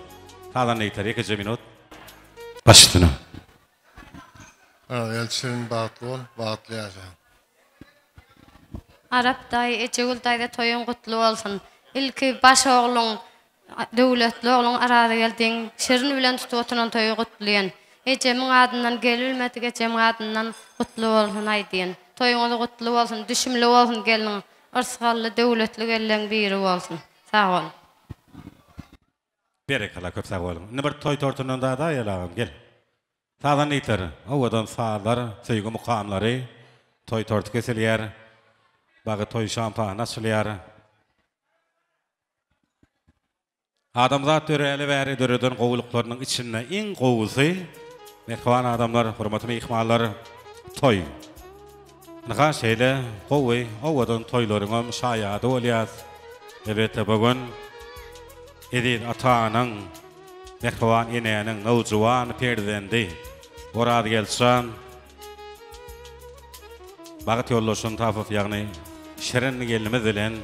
Sazanda ýigitler ýekeje minut. Baş üstüne. Gel şirin bagtly bol, bagtly ýaşa. Arap daýy Ejegül daýza toýuň gutly bolsun. Ilki baş ogluň Döwletli ogluň Arazgeldiň Şirin bilen tutup oturan toýy gutlaýan. Ejemiň adyndan gelibilmedik ejemiň adyndan gutly bolsun aýdýan. Toýuňyz gutly bolsun düşümli bolsun gelniň yrsgally döwletli gelleň biri bolsun. Sag boluň. Berekella köp sag boluň. Indi bir toý tortundan dadaýaly agam gel. Sazanda ýigitler owadan sazlar, söýgi mukamlary, toý torty kesilýär. Bagy toý şampany açylýar. Adamzat döräli bäri döreden gowulyklarynyň içinde iň gowusy, mähriban adamlar, hormatly myhmanlar, toý. Ynha şeýle gowy, owadan toýlaryňam şaýady bolýas. Elbetde bu gün eziz atanyň, mähriban enäniň nowjuwan perzendi Orazgeldi jan bagt ýoldaşyny tapyp, ýagny Şirin gelnimiz bilen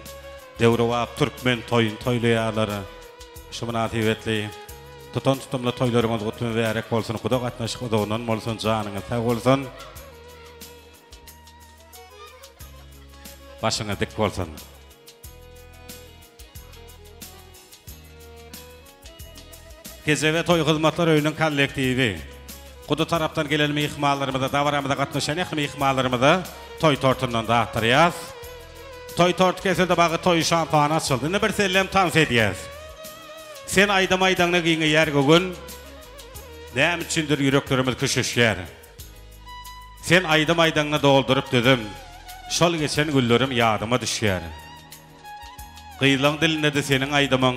döwrebap türkmen toýuny toýlaýarlar. Şu mynasybetli tutan tutumly toýlaryňyz gutly mübärek bolsun, guda gatnaşyk uzagyndan bolsun, janyňyz sag bolsun! Başyňyz dik bolsun. Kejebe toý hyzmatlar öýüniň kollektiwi Guda tarapdan gelen myhmanlarymyza, dabaramyza gatnaşan ähli myhmanlarymyza toý tortundan datdyrýas. Toý torty kesildi, bagy toý şampany açyldy. Indi bir sellem tans edýäs. Sen aýdym aýdaňda giňeýär göwün, Näme üçindir ýüreklerimiz köşeşýär. Sen aýdym aýdaňda dolduryp düzüm, Şol geçen günlerim ýadyma düşýär. Gyzlaň dilindedi seniň aýdymyň,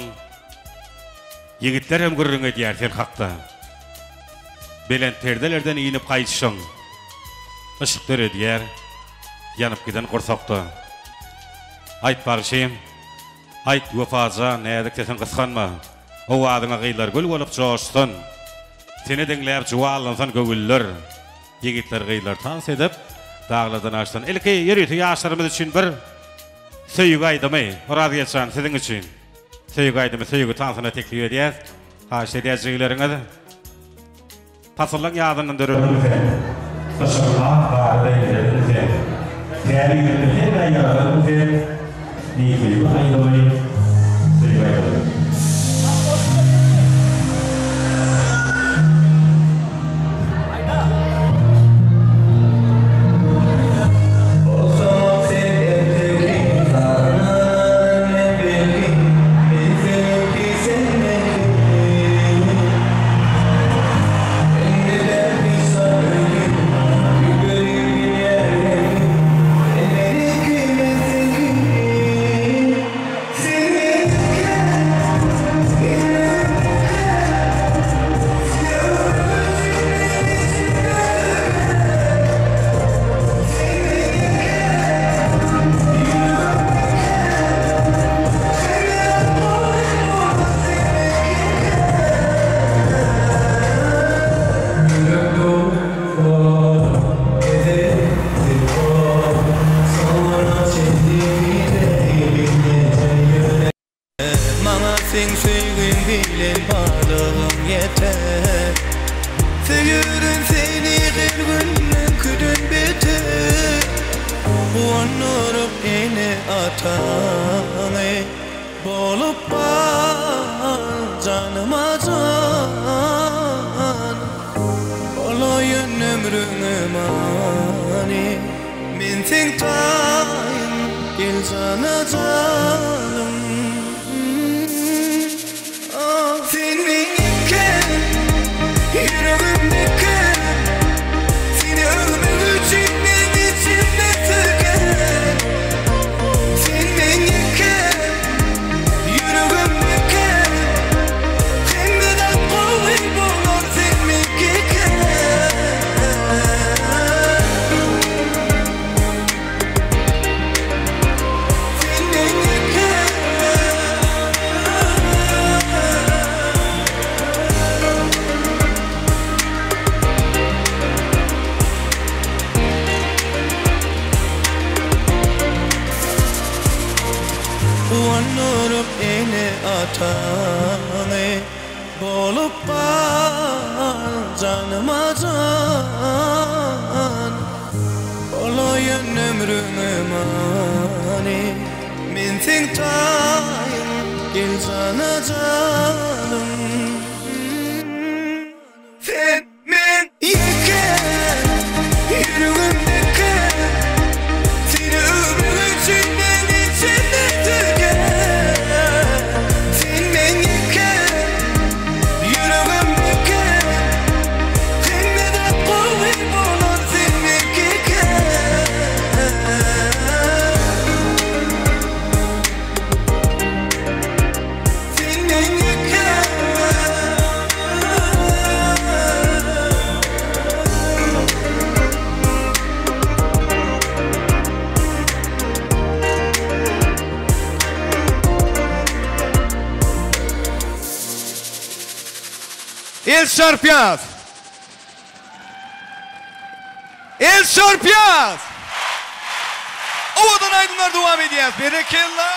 Ýigitler hem gürrüň edýär sen hakda. Belent perdelerden inip gaýdyşyň, Yşk döredýär ýanyp giden gursakda. Aýt bagşym, aýt Wepa jan, näzik sesiň gysganma. Owazyňa gyzlar gül bolup joşsun. Seni diňläp juwanlansyn göwünler. Ýigitler gyzlar tans edip, daglardan aşsyn. Ilki ýörite ýaşlarymyz üçin bir söýgi aýdymy, Orazgeldi jan siziň üçin. Söýgi aýdymy, söýgi tansyna teklip edýäs. Haýyşt edýäs jigileriňiz. Pasyllaň ýazyndan dörediň sen. Gyşyň ak gary deý erediň sen. Täze ýylda hemmä ýaradyň sen. Söýgi aýdymy, söýgi aýdymy. Bolsaňam sen erteki, Sarynaryn men belki, Men seniňki, sen meňki. Indi belki şa öýki, Üýtgedi dünýä reňki, Sen meniňki, men seňki. Sen meniňki. Guwandyryp ene-ataňy, Bolup gal janyma jan. Bolaýyn ömrüňe many, Men seň taýyň, gel jana janym. Sen meň ýekäm, ýüregimdäki, Seni öwmek üçin men içimde söken. Sen meň ýekäm, ýüregimdäki, Hemme zat gowy bolar sen meňkikä. Sen meň ýekäm. Guwandyryp ene-ataňy, Bolup gal janyma jan. Bolaýyn ömrüňe many, Men seň taýyň, gel jana janym. Sen meň ýeke, ýüregimdäki, Seni öwmek üçin men içimde tüken. Sen meň ýeke, ýüregimdäki, Hemme zat gowy bolar sen meňkike. Sen meň ýeke. El çarpýas! El çarpýas! Owadan aýdymlar dowam edýär. Berekella!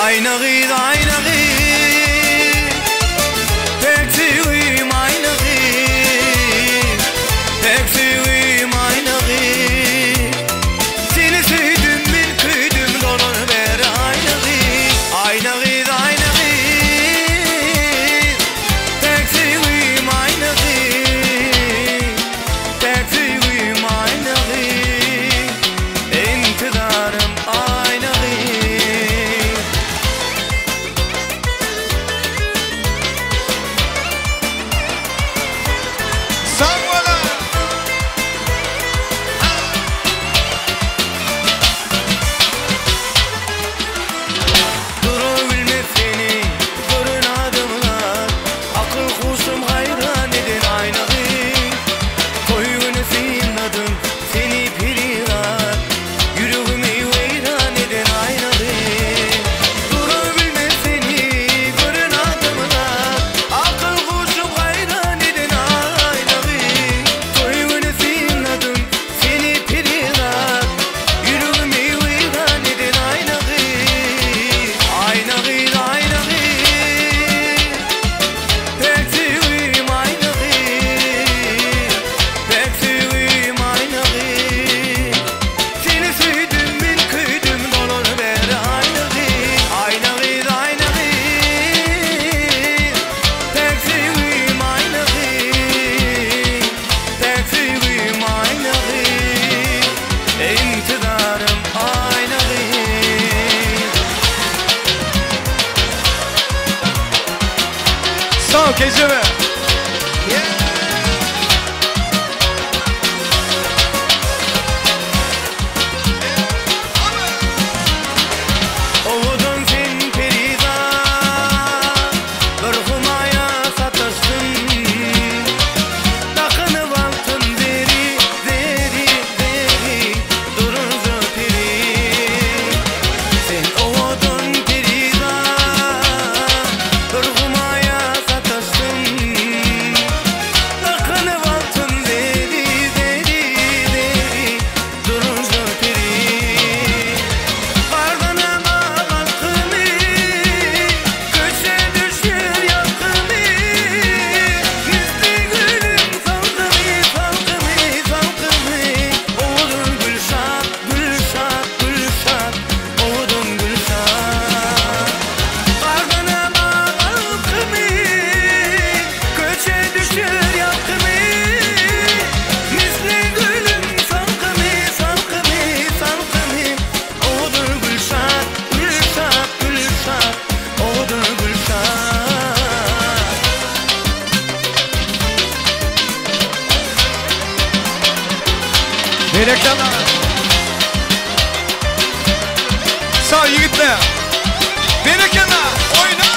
Aýna gyz, aýna gyz, Pek söýgim aýna gyz, Pek söýgim aýna gyz. Seni söýdüm men köýdüm dolan ber aýna gyz, Aýna gyz, aýna gyz, Pek söýgim aýna gyz, Pek söýgim aýna gyz, Intizarym aýna gyz. Sag boluň! Durabilmez seni gören adamlar, Akyl-huşum haýran eden aýna gyz. Toý güni synladym seni perizat, Ýüregimi weýran eden aýna gyz. Durabilmez seni gören adamlar, Akyl-huşum haýran eden aýna gyz. Toý güni synladym seni perizat, Ýüregimi weýran eden aýna gyz. Aýna gyz, aýna gyz, Pek söýgim aýna gyz, Pek söýgim aýna gyz. Seni söýdüm men köýdüm dolan ber aýna gyz. Aýna gyz, aýna gyz, Pek söýgim aýna gyz, Pek söýgim aýna gyz, Intizarym aýna gyz. Sag kejebe! Owadan sen perizat, Bir humaýa sataşdym. Dakynyp altyn zeri, zeri, zeri, Durunja peri. Sen owadan perizat, Bir humaýa sataşdym. Berekella. Sag ýigitler. Berekella. Oýna.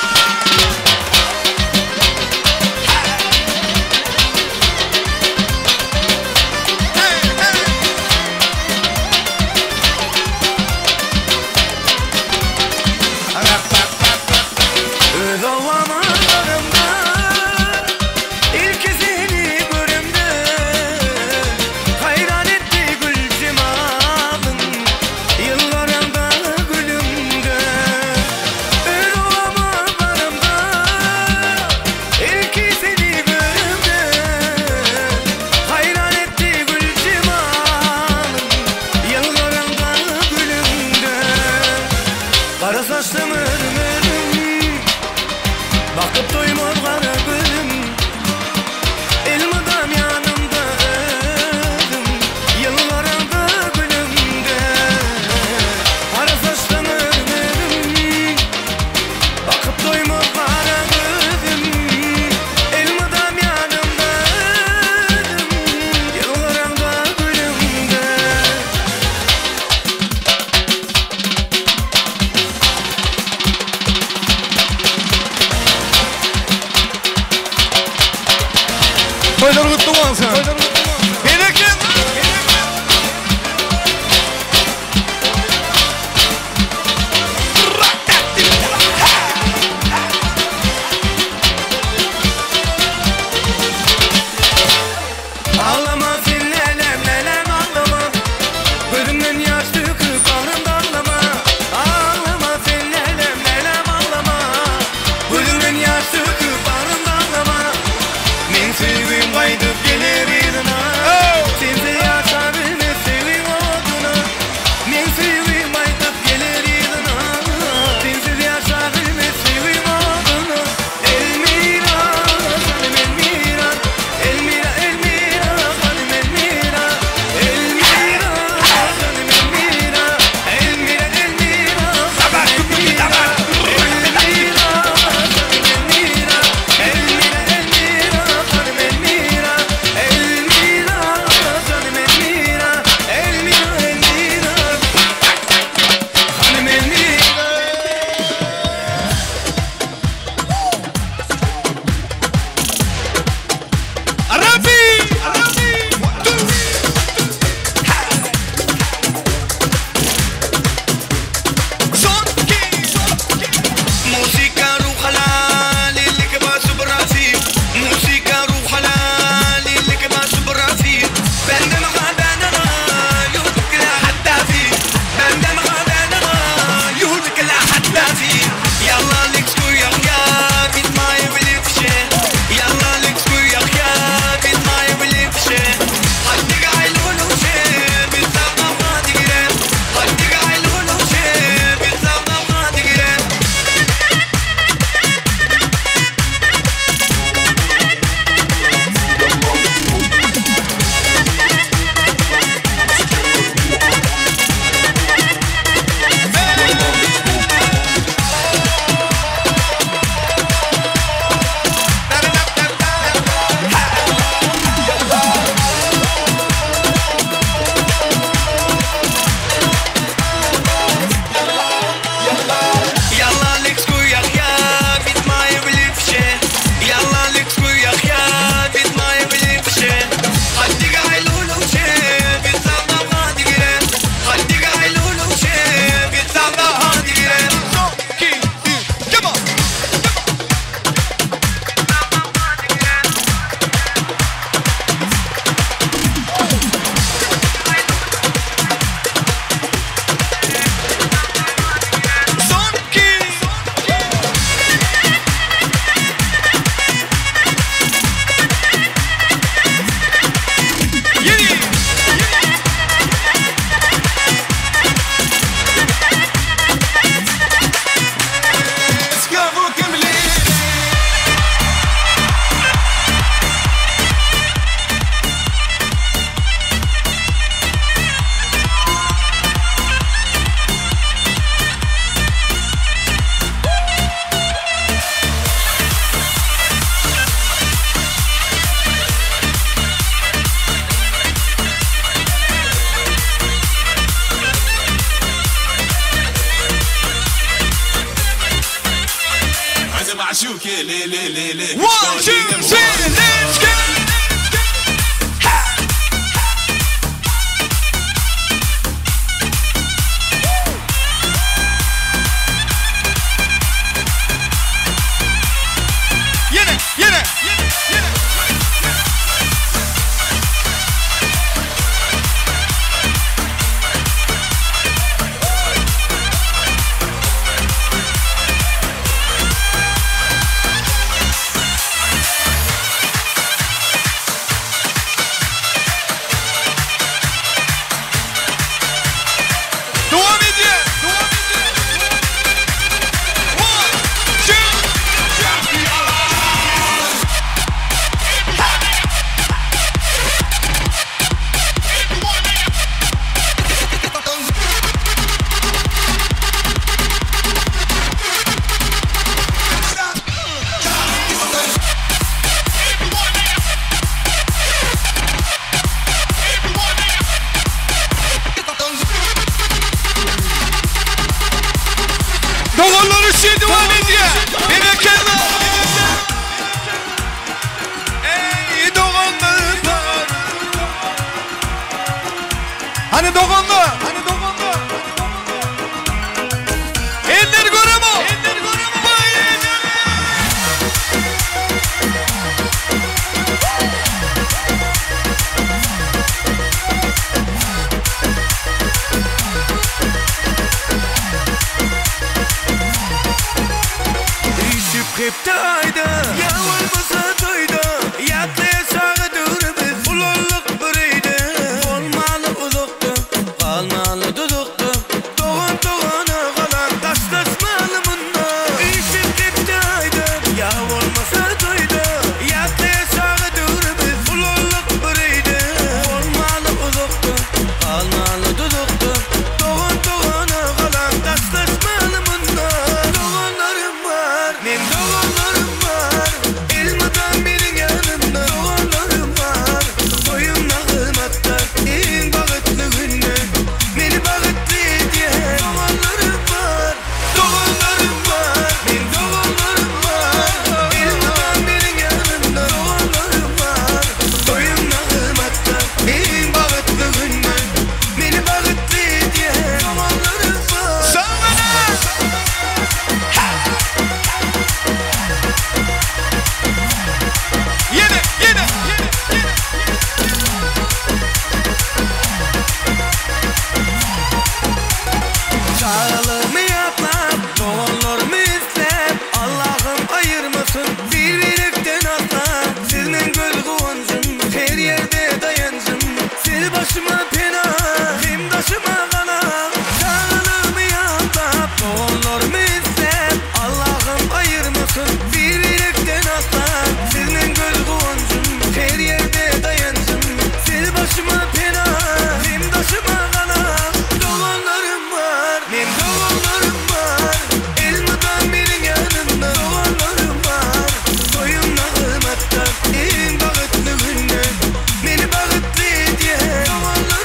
Öz obama baramda Ilki seni göremde Haýran etdi gül jemalyň Ýylgyranda gülüňde. One, two, three, let's go! Ýene, ýene, ýene, ýene. Dowam edýär, dowam edýär. One, two, three. Doganlar üçin dowam edýär. Berekella. Eý doganlar. Hany doganlar? Hany doganlar? Eller göremo. Eller göremo. Üýşüp hepde aýda, ýa bolmasa toýda, Ýatlaýaşaga döwrümiz, ulaldyk bir öýde. Bolmaly uzakda, galmaly duzakda, Dogan dogana galar, daşlaşmaly munda. Üýşüp hepde aýda, ýa bolmasa toýda, Ýatlaýaşaga döwrümiz, ulaldyk bir öýde. Bolmaly uzakda, galmaly duzakda, Dogan dogana galar, daşlaşmaly munda. Doganlarym bar, men doganlarym bar, Elmydam meniň ýanymda doganlarym bar. Toýumda hyzmatda, iň bagtly günde, Meni bagtly edýän doganlarym bar. Doganlarym bar, men doganlarym bar, Elmydam meniň ýanymda doganlarym bar. Toýumda hyzmatda, iň bagtly günde, Meni bagtly edýän doganlarym bar. Ýene, ýene, ýene, ýene. Çagalygymy ýatlap, doganlarymy isläp, Allahym aýyrmasyn bir-birekden asla. Siz meň göz guwanjym, her ýerde daýanjym. Siz başyma pena, hem daşyma gala. Çagalygymy ýatlap, doganlarymy isläp, Allahym aýyrmasyn bir-birekden asla. Siz meň göz guwanjym, her ýerde daýanjym. Siz başyma pena, hem daşyma gala. Doganlarym bar, men doganlarym bar, Elmydam meniň ýanymda doganlarym bar. Toýumda hyzmatda, iň bagtly günde, Meni bagtly edýän doganlarym.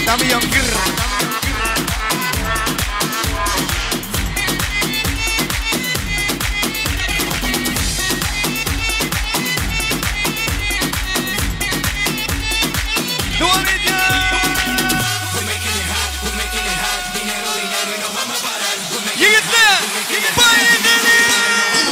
Damian Gr. Devam edýär. Ýigitler, baý edeliň!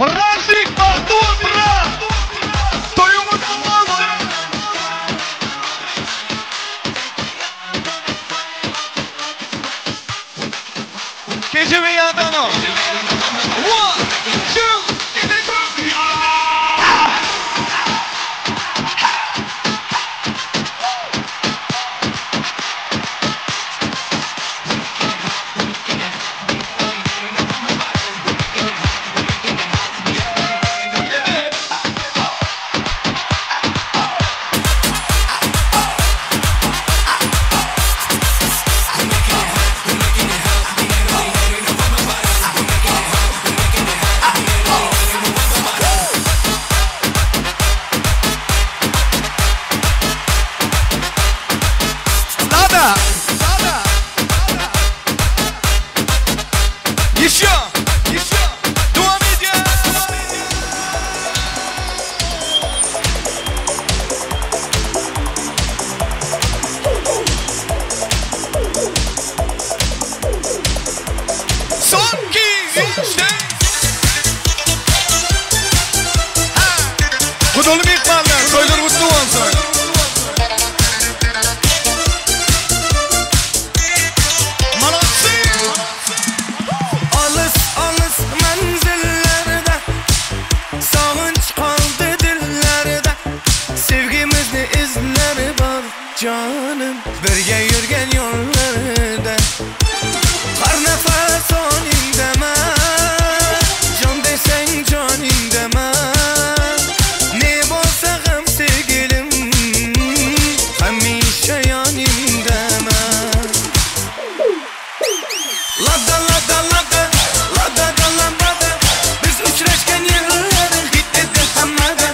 Razik bagtly bol brat! Toýuň gutly bolsun! Kejebe ýadanok. One, two, three. Lada! Еще! Еще! Dowam edýär! Soňky üçden. Gudaly myhmanlar, toýlar gutly bolsun! Molodцы! Alys alys menzillerde Sagynç galdy dillerde Sevgimizni izleri bar janym Birge ýörgen ýollarda Har nefes onyňdaman Jan deseň janyňdaman Ne bolsa hem sevgilim Hemişe ýanyňdaman Lada lada lada lada da lambada Biz uçraşgan ýyllar gitdi hammada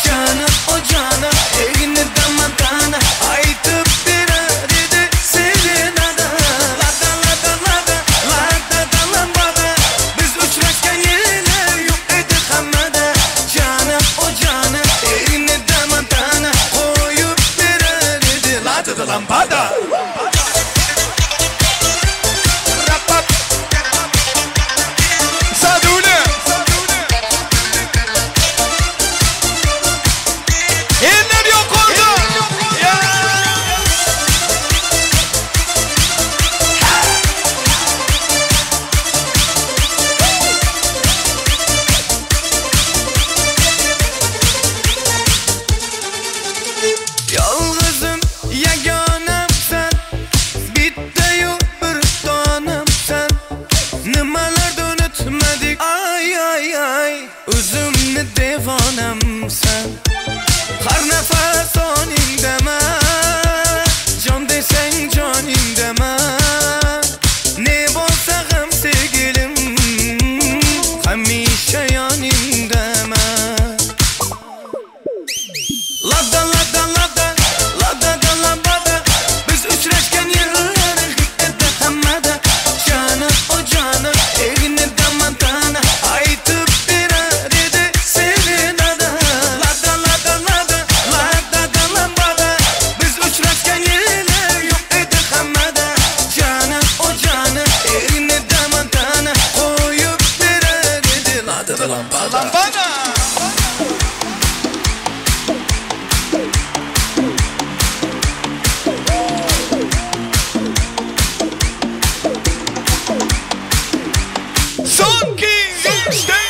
Janım o janım egni damantana Aýtyp berer edi serenada Lada lada lada lada da lambada Biz uçraşgan ýyllar ýok edi hammada Janım o janım egni damantana Goýup berer edi lada da lambada. Rapap. Sadule. Eller yok orada. Ya. Yalgızım yeganemsen Bitti bir tanemsen Nimalardan ötmedik ay ay ay Özümni devanemsen Har nefes oningdaman Can desen caningdaman Ne bolsa hem sevgilim Hemişe yaningdaman Lada lada lada lada da lambada Biz uçraşgan ýyllar edi hammada Janım o janım egni damantana Aýtyp berer edi serenada Lada lada lada lada da lambada Biz uçraşgan ýyllar ýok edi hammada Janım o janım egni damantana Goýup berer edi lada da lambada. Lambada. Soňky üçden.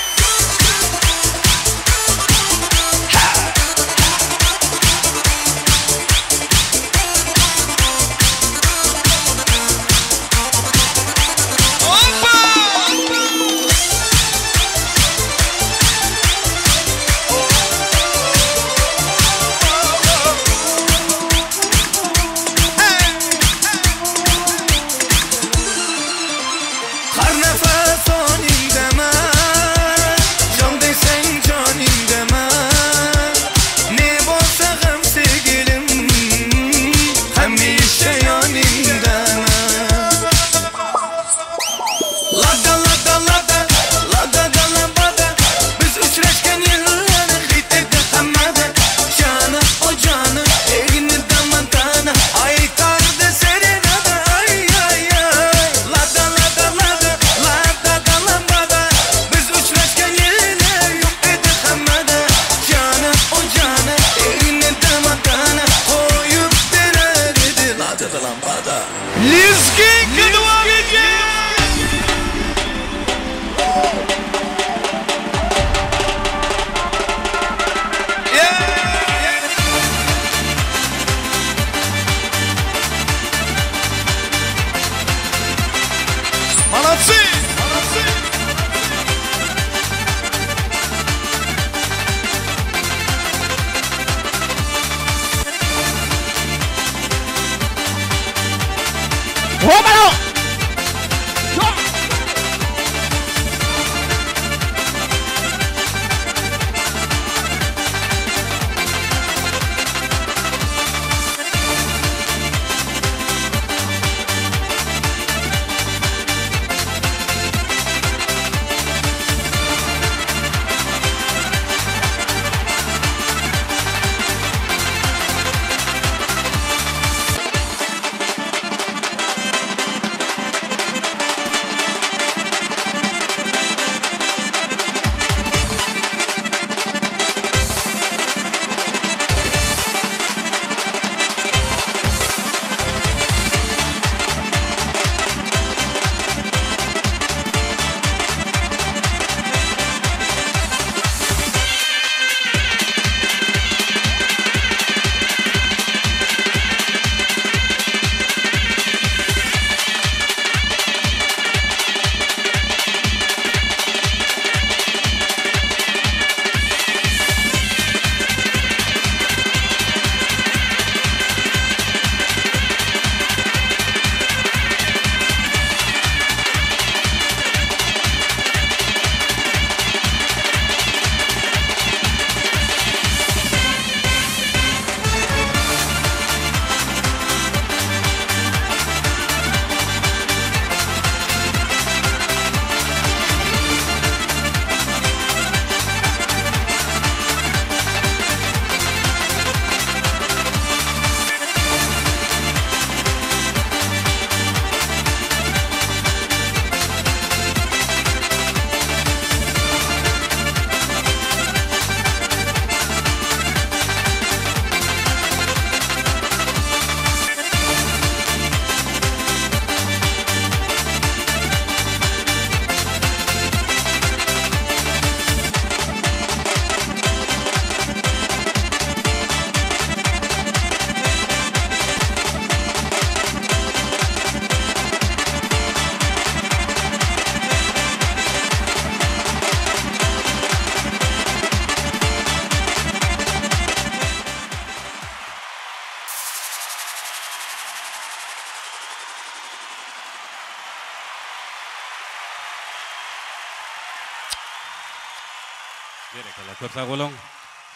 Berekella köp sag boluň.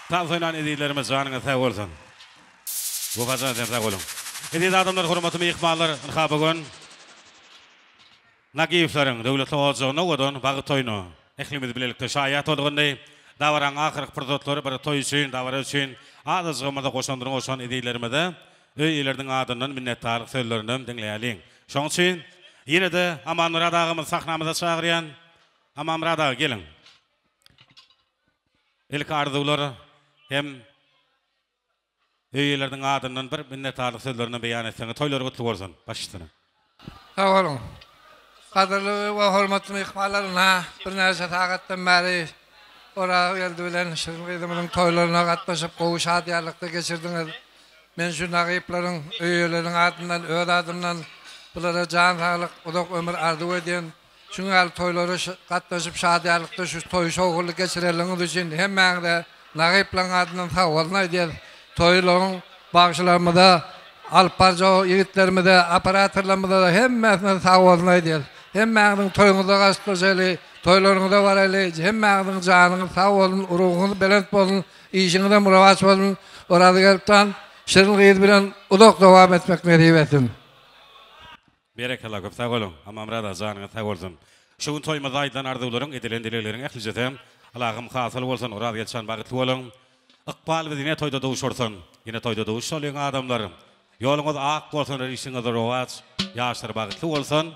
Tans oýnan ezizlerimiz janyňyz sag bolsun. Wepajan sen sag boluň. Eziz adamlar hormatly myhmanlar ynha bu gün Nagiýewleriň döwletli ojagyna owadan bagy toýuna ählimiz bilelikde şaýat bolduk indi dabaraň ahyrky pursatlary bir toý üçin dabara üçin azajygymyza goşandyny goşan ezizlerimize öý eýeleriniň adyndan minnetdarlyk sözlerinem diňleýäliň. Şoň üçin ýene-de Amanmyrat agamyzy sahnamyza çagyrýan Amanmyrat aga geliň. Ilki arzuwlar hem öý eýeleriniň adyndan bir minnetdarlyk sözlerini beýan etseňiz toýlary gutly bolsun. Baş üstüne. Sag boluň. Gadyrly we hormatly myhmanlar ynha birnäçe sagatdan bäri Orazgeldi bilen Şirin gyzymyzyň toýlaryna gatnaşyp gowy şadyýanlykda geçirdiňiz. Men şu nagyplaryň öý eýeleriniň adyndan öz adymdan bulara jan saglyk uzak ömür arzuw edýän. Şuň ýaly toýlara gatnaşyp şadyýanlykda şu toýy şowhunly geçirenligiňiz üçin hemmäňize Nagyplaryň adyndan sagbolsun aýdýas. Toýlaryň bagşylarymyza, alyp barjak ýigitlerimize, operatorlarymyza hemmesine sagbolsun aýdýas. Hemmäňiziň toýuňyza gatnaşaly, toýlaryňyza baraly, hemmäňiziň janyňyz sag bolsun, ruhuňyz belent bolsun, işiňizem rowaç bolsun. Orazgeldijan Şirin gyz bilen uzak dowam etmek nesip etsin. Berekella köp sag boluň Amanmyrat aga janyňyz sag bolsun. Şu gün toýumyzda aýdylan arzuwlaryň edilen dilegleriň ählijesem Ylahym hasyl bolsun Orazgeldijan bagytly boluň. Ykbal bizi ýene toýda duşursyn. Ýene toýda duşalyň adamlar. Ýoluňyz ak bolsun işiňiz rowaç ýaşlar bagytly bolsun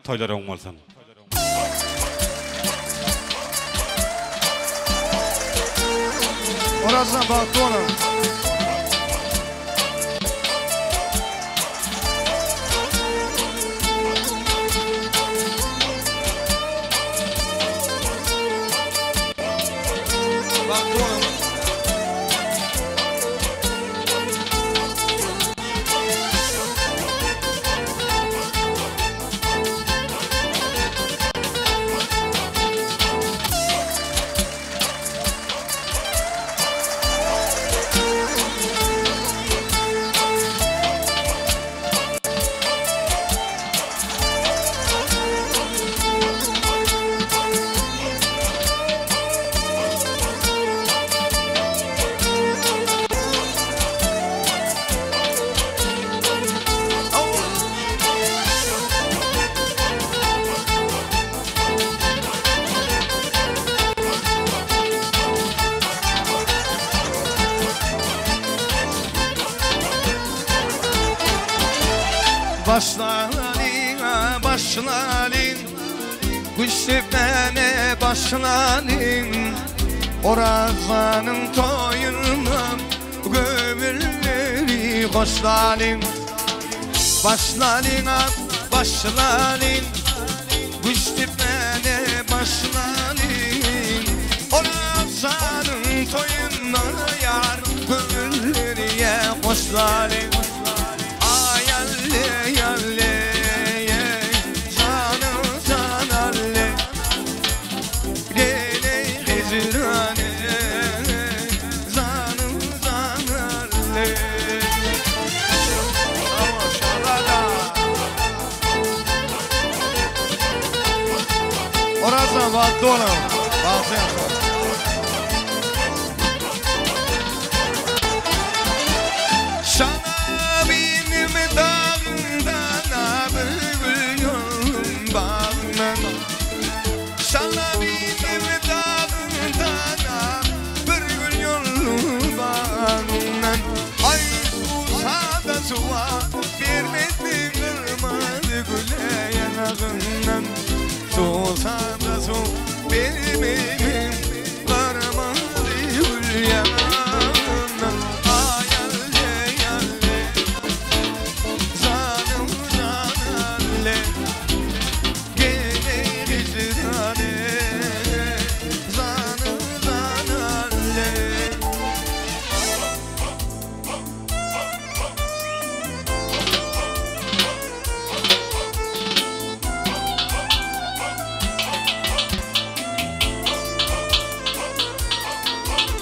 toýlar oň bolsun. Orazjan bagtly boluň. Bagtly boluň. Başlalyň, başlalyň, Gülşebene başlalyň, Orazanyň toýuna Göwünleri hoşlalyň. Başlalyň başlalyň Güç depmäne başlalyň Orazanyň toýuna ýar Göwünleri hoşlalyň Aý alle alle Janym jan alle Geleý hijrane Janym jan alle Orazjan bagtly boluň. Bagtly ýaşaň. Şanabinim dagyndan bülbül ýolum bagyndan Şanabinim dagyndan bir gül ýolum bagyndan Aý suwsada suwa bermedi gyrmyzy güle ýanagyndan Suwsada suw bermedi gyrmyzy gül ýanagyndan Aý alle alle janym jan alle Gele hijrane janym jan alle.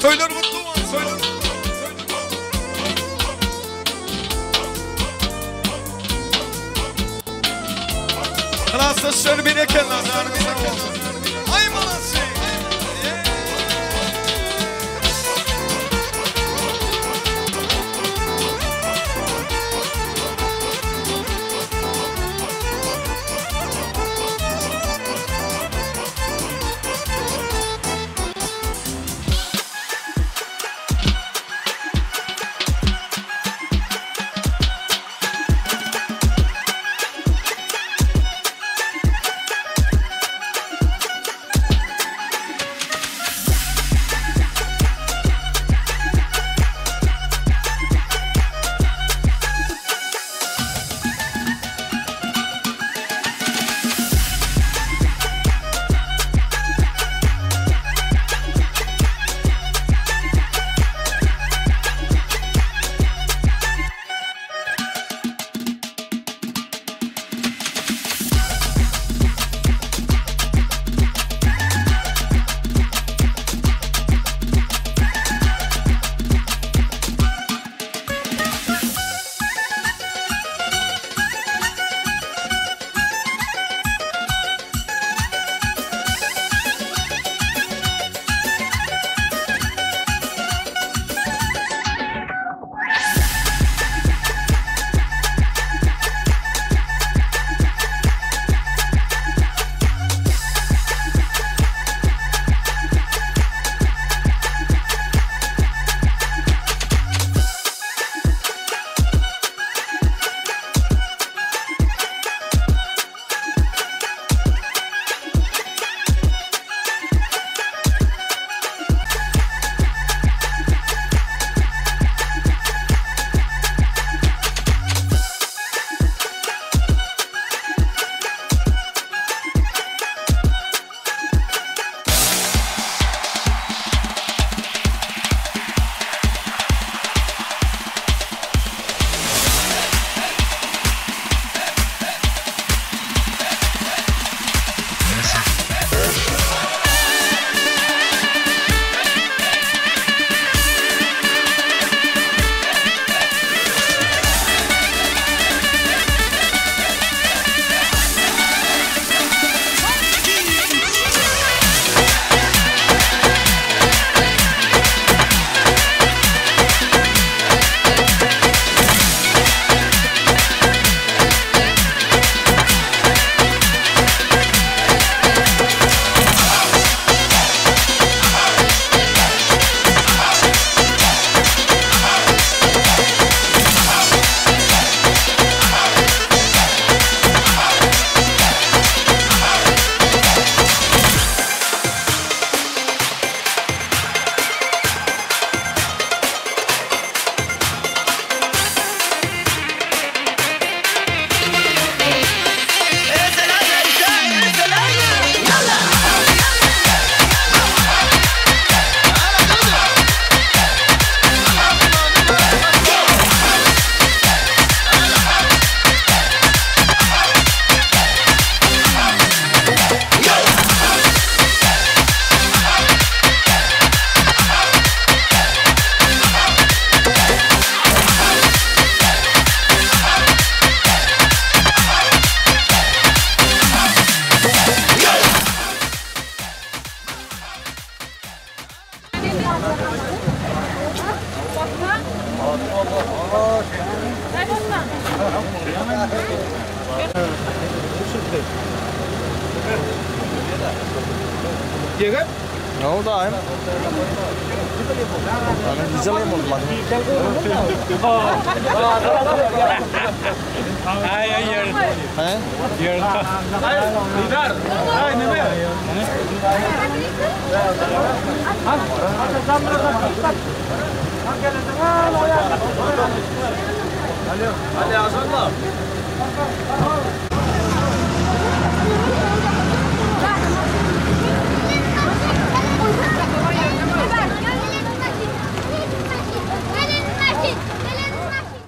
Toýlar gutly bolsun toýlar. Klasdaşlar berekella janyňyz sag bolsun. Aý malasy. Ýegen? Ne oldu ayım? Ay ay ýer. He? Ýer. Didar. Ay neme? Ali Hasan da.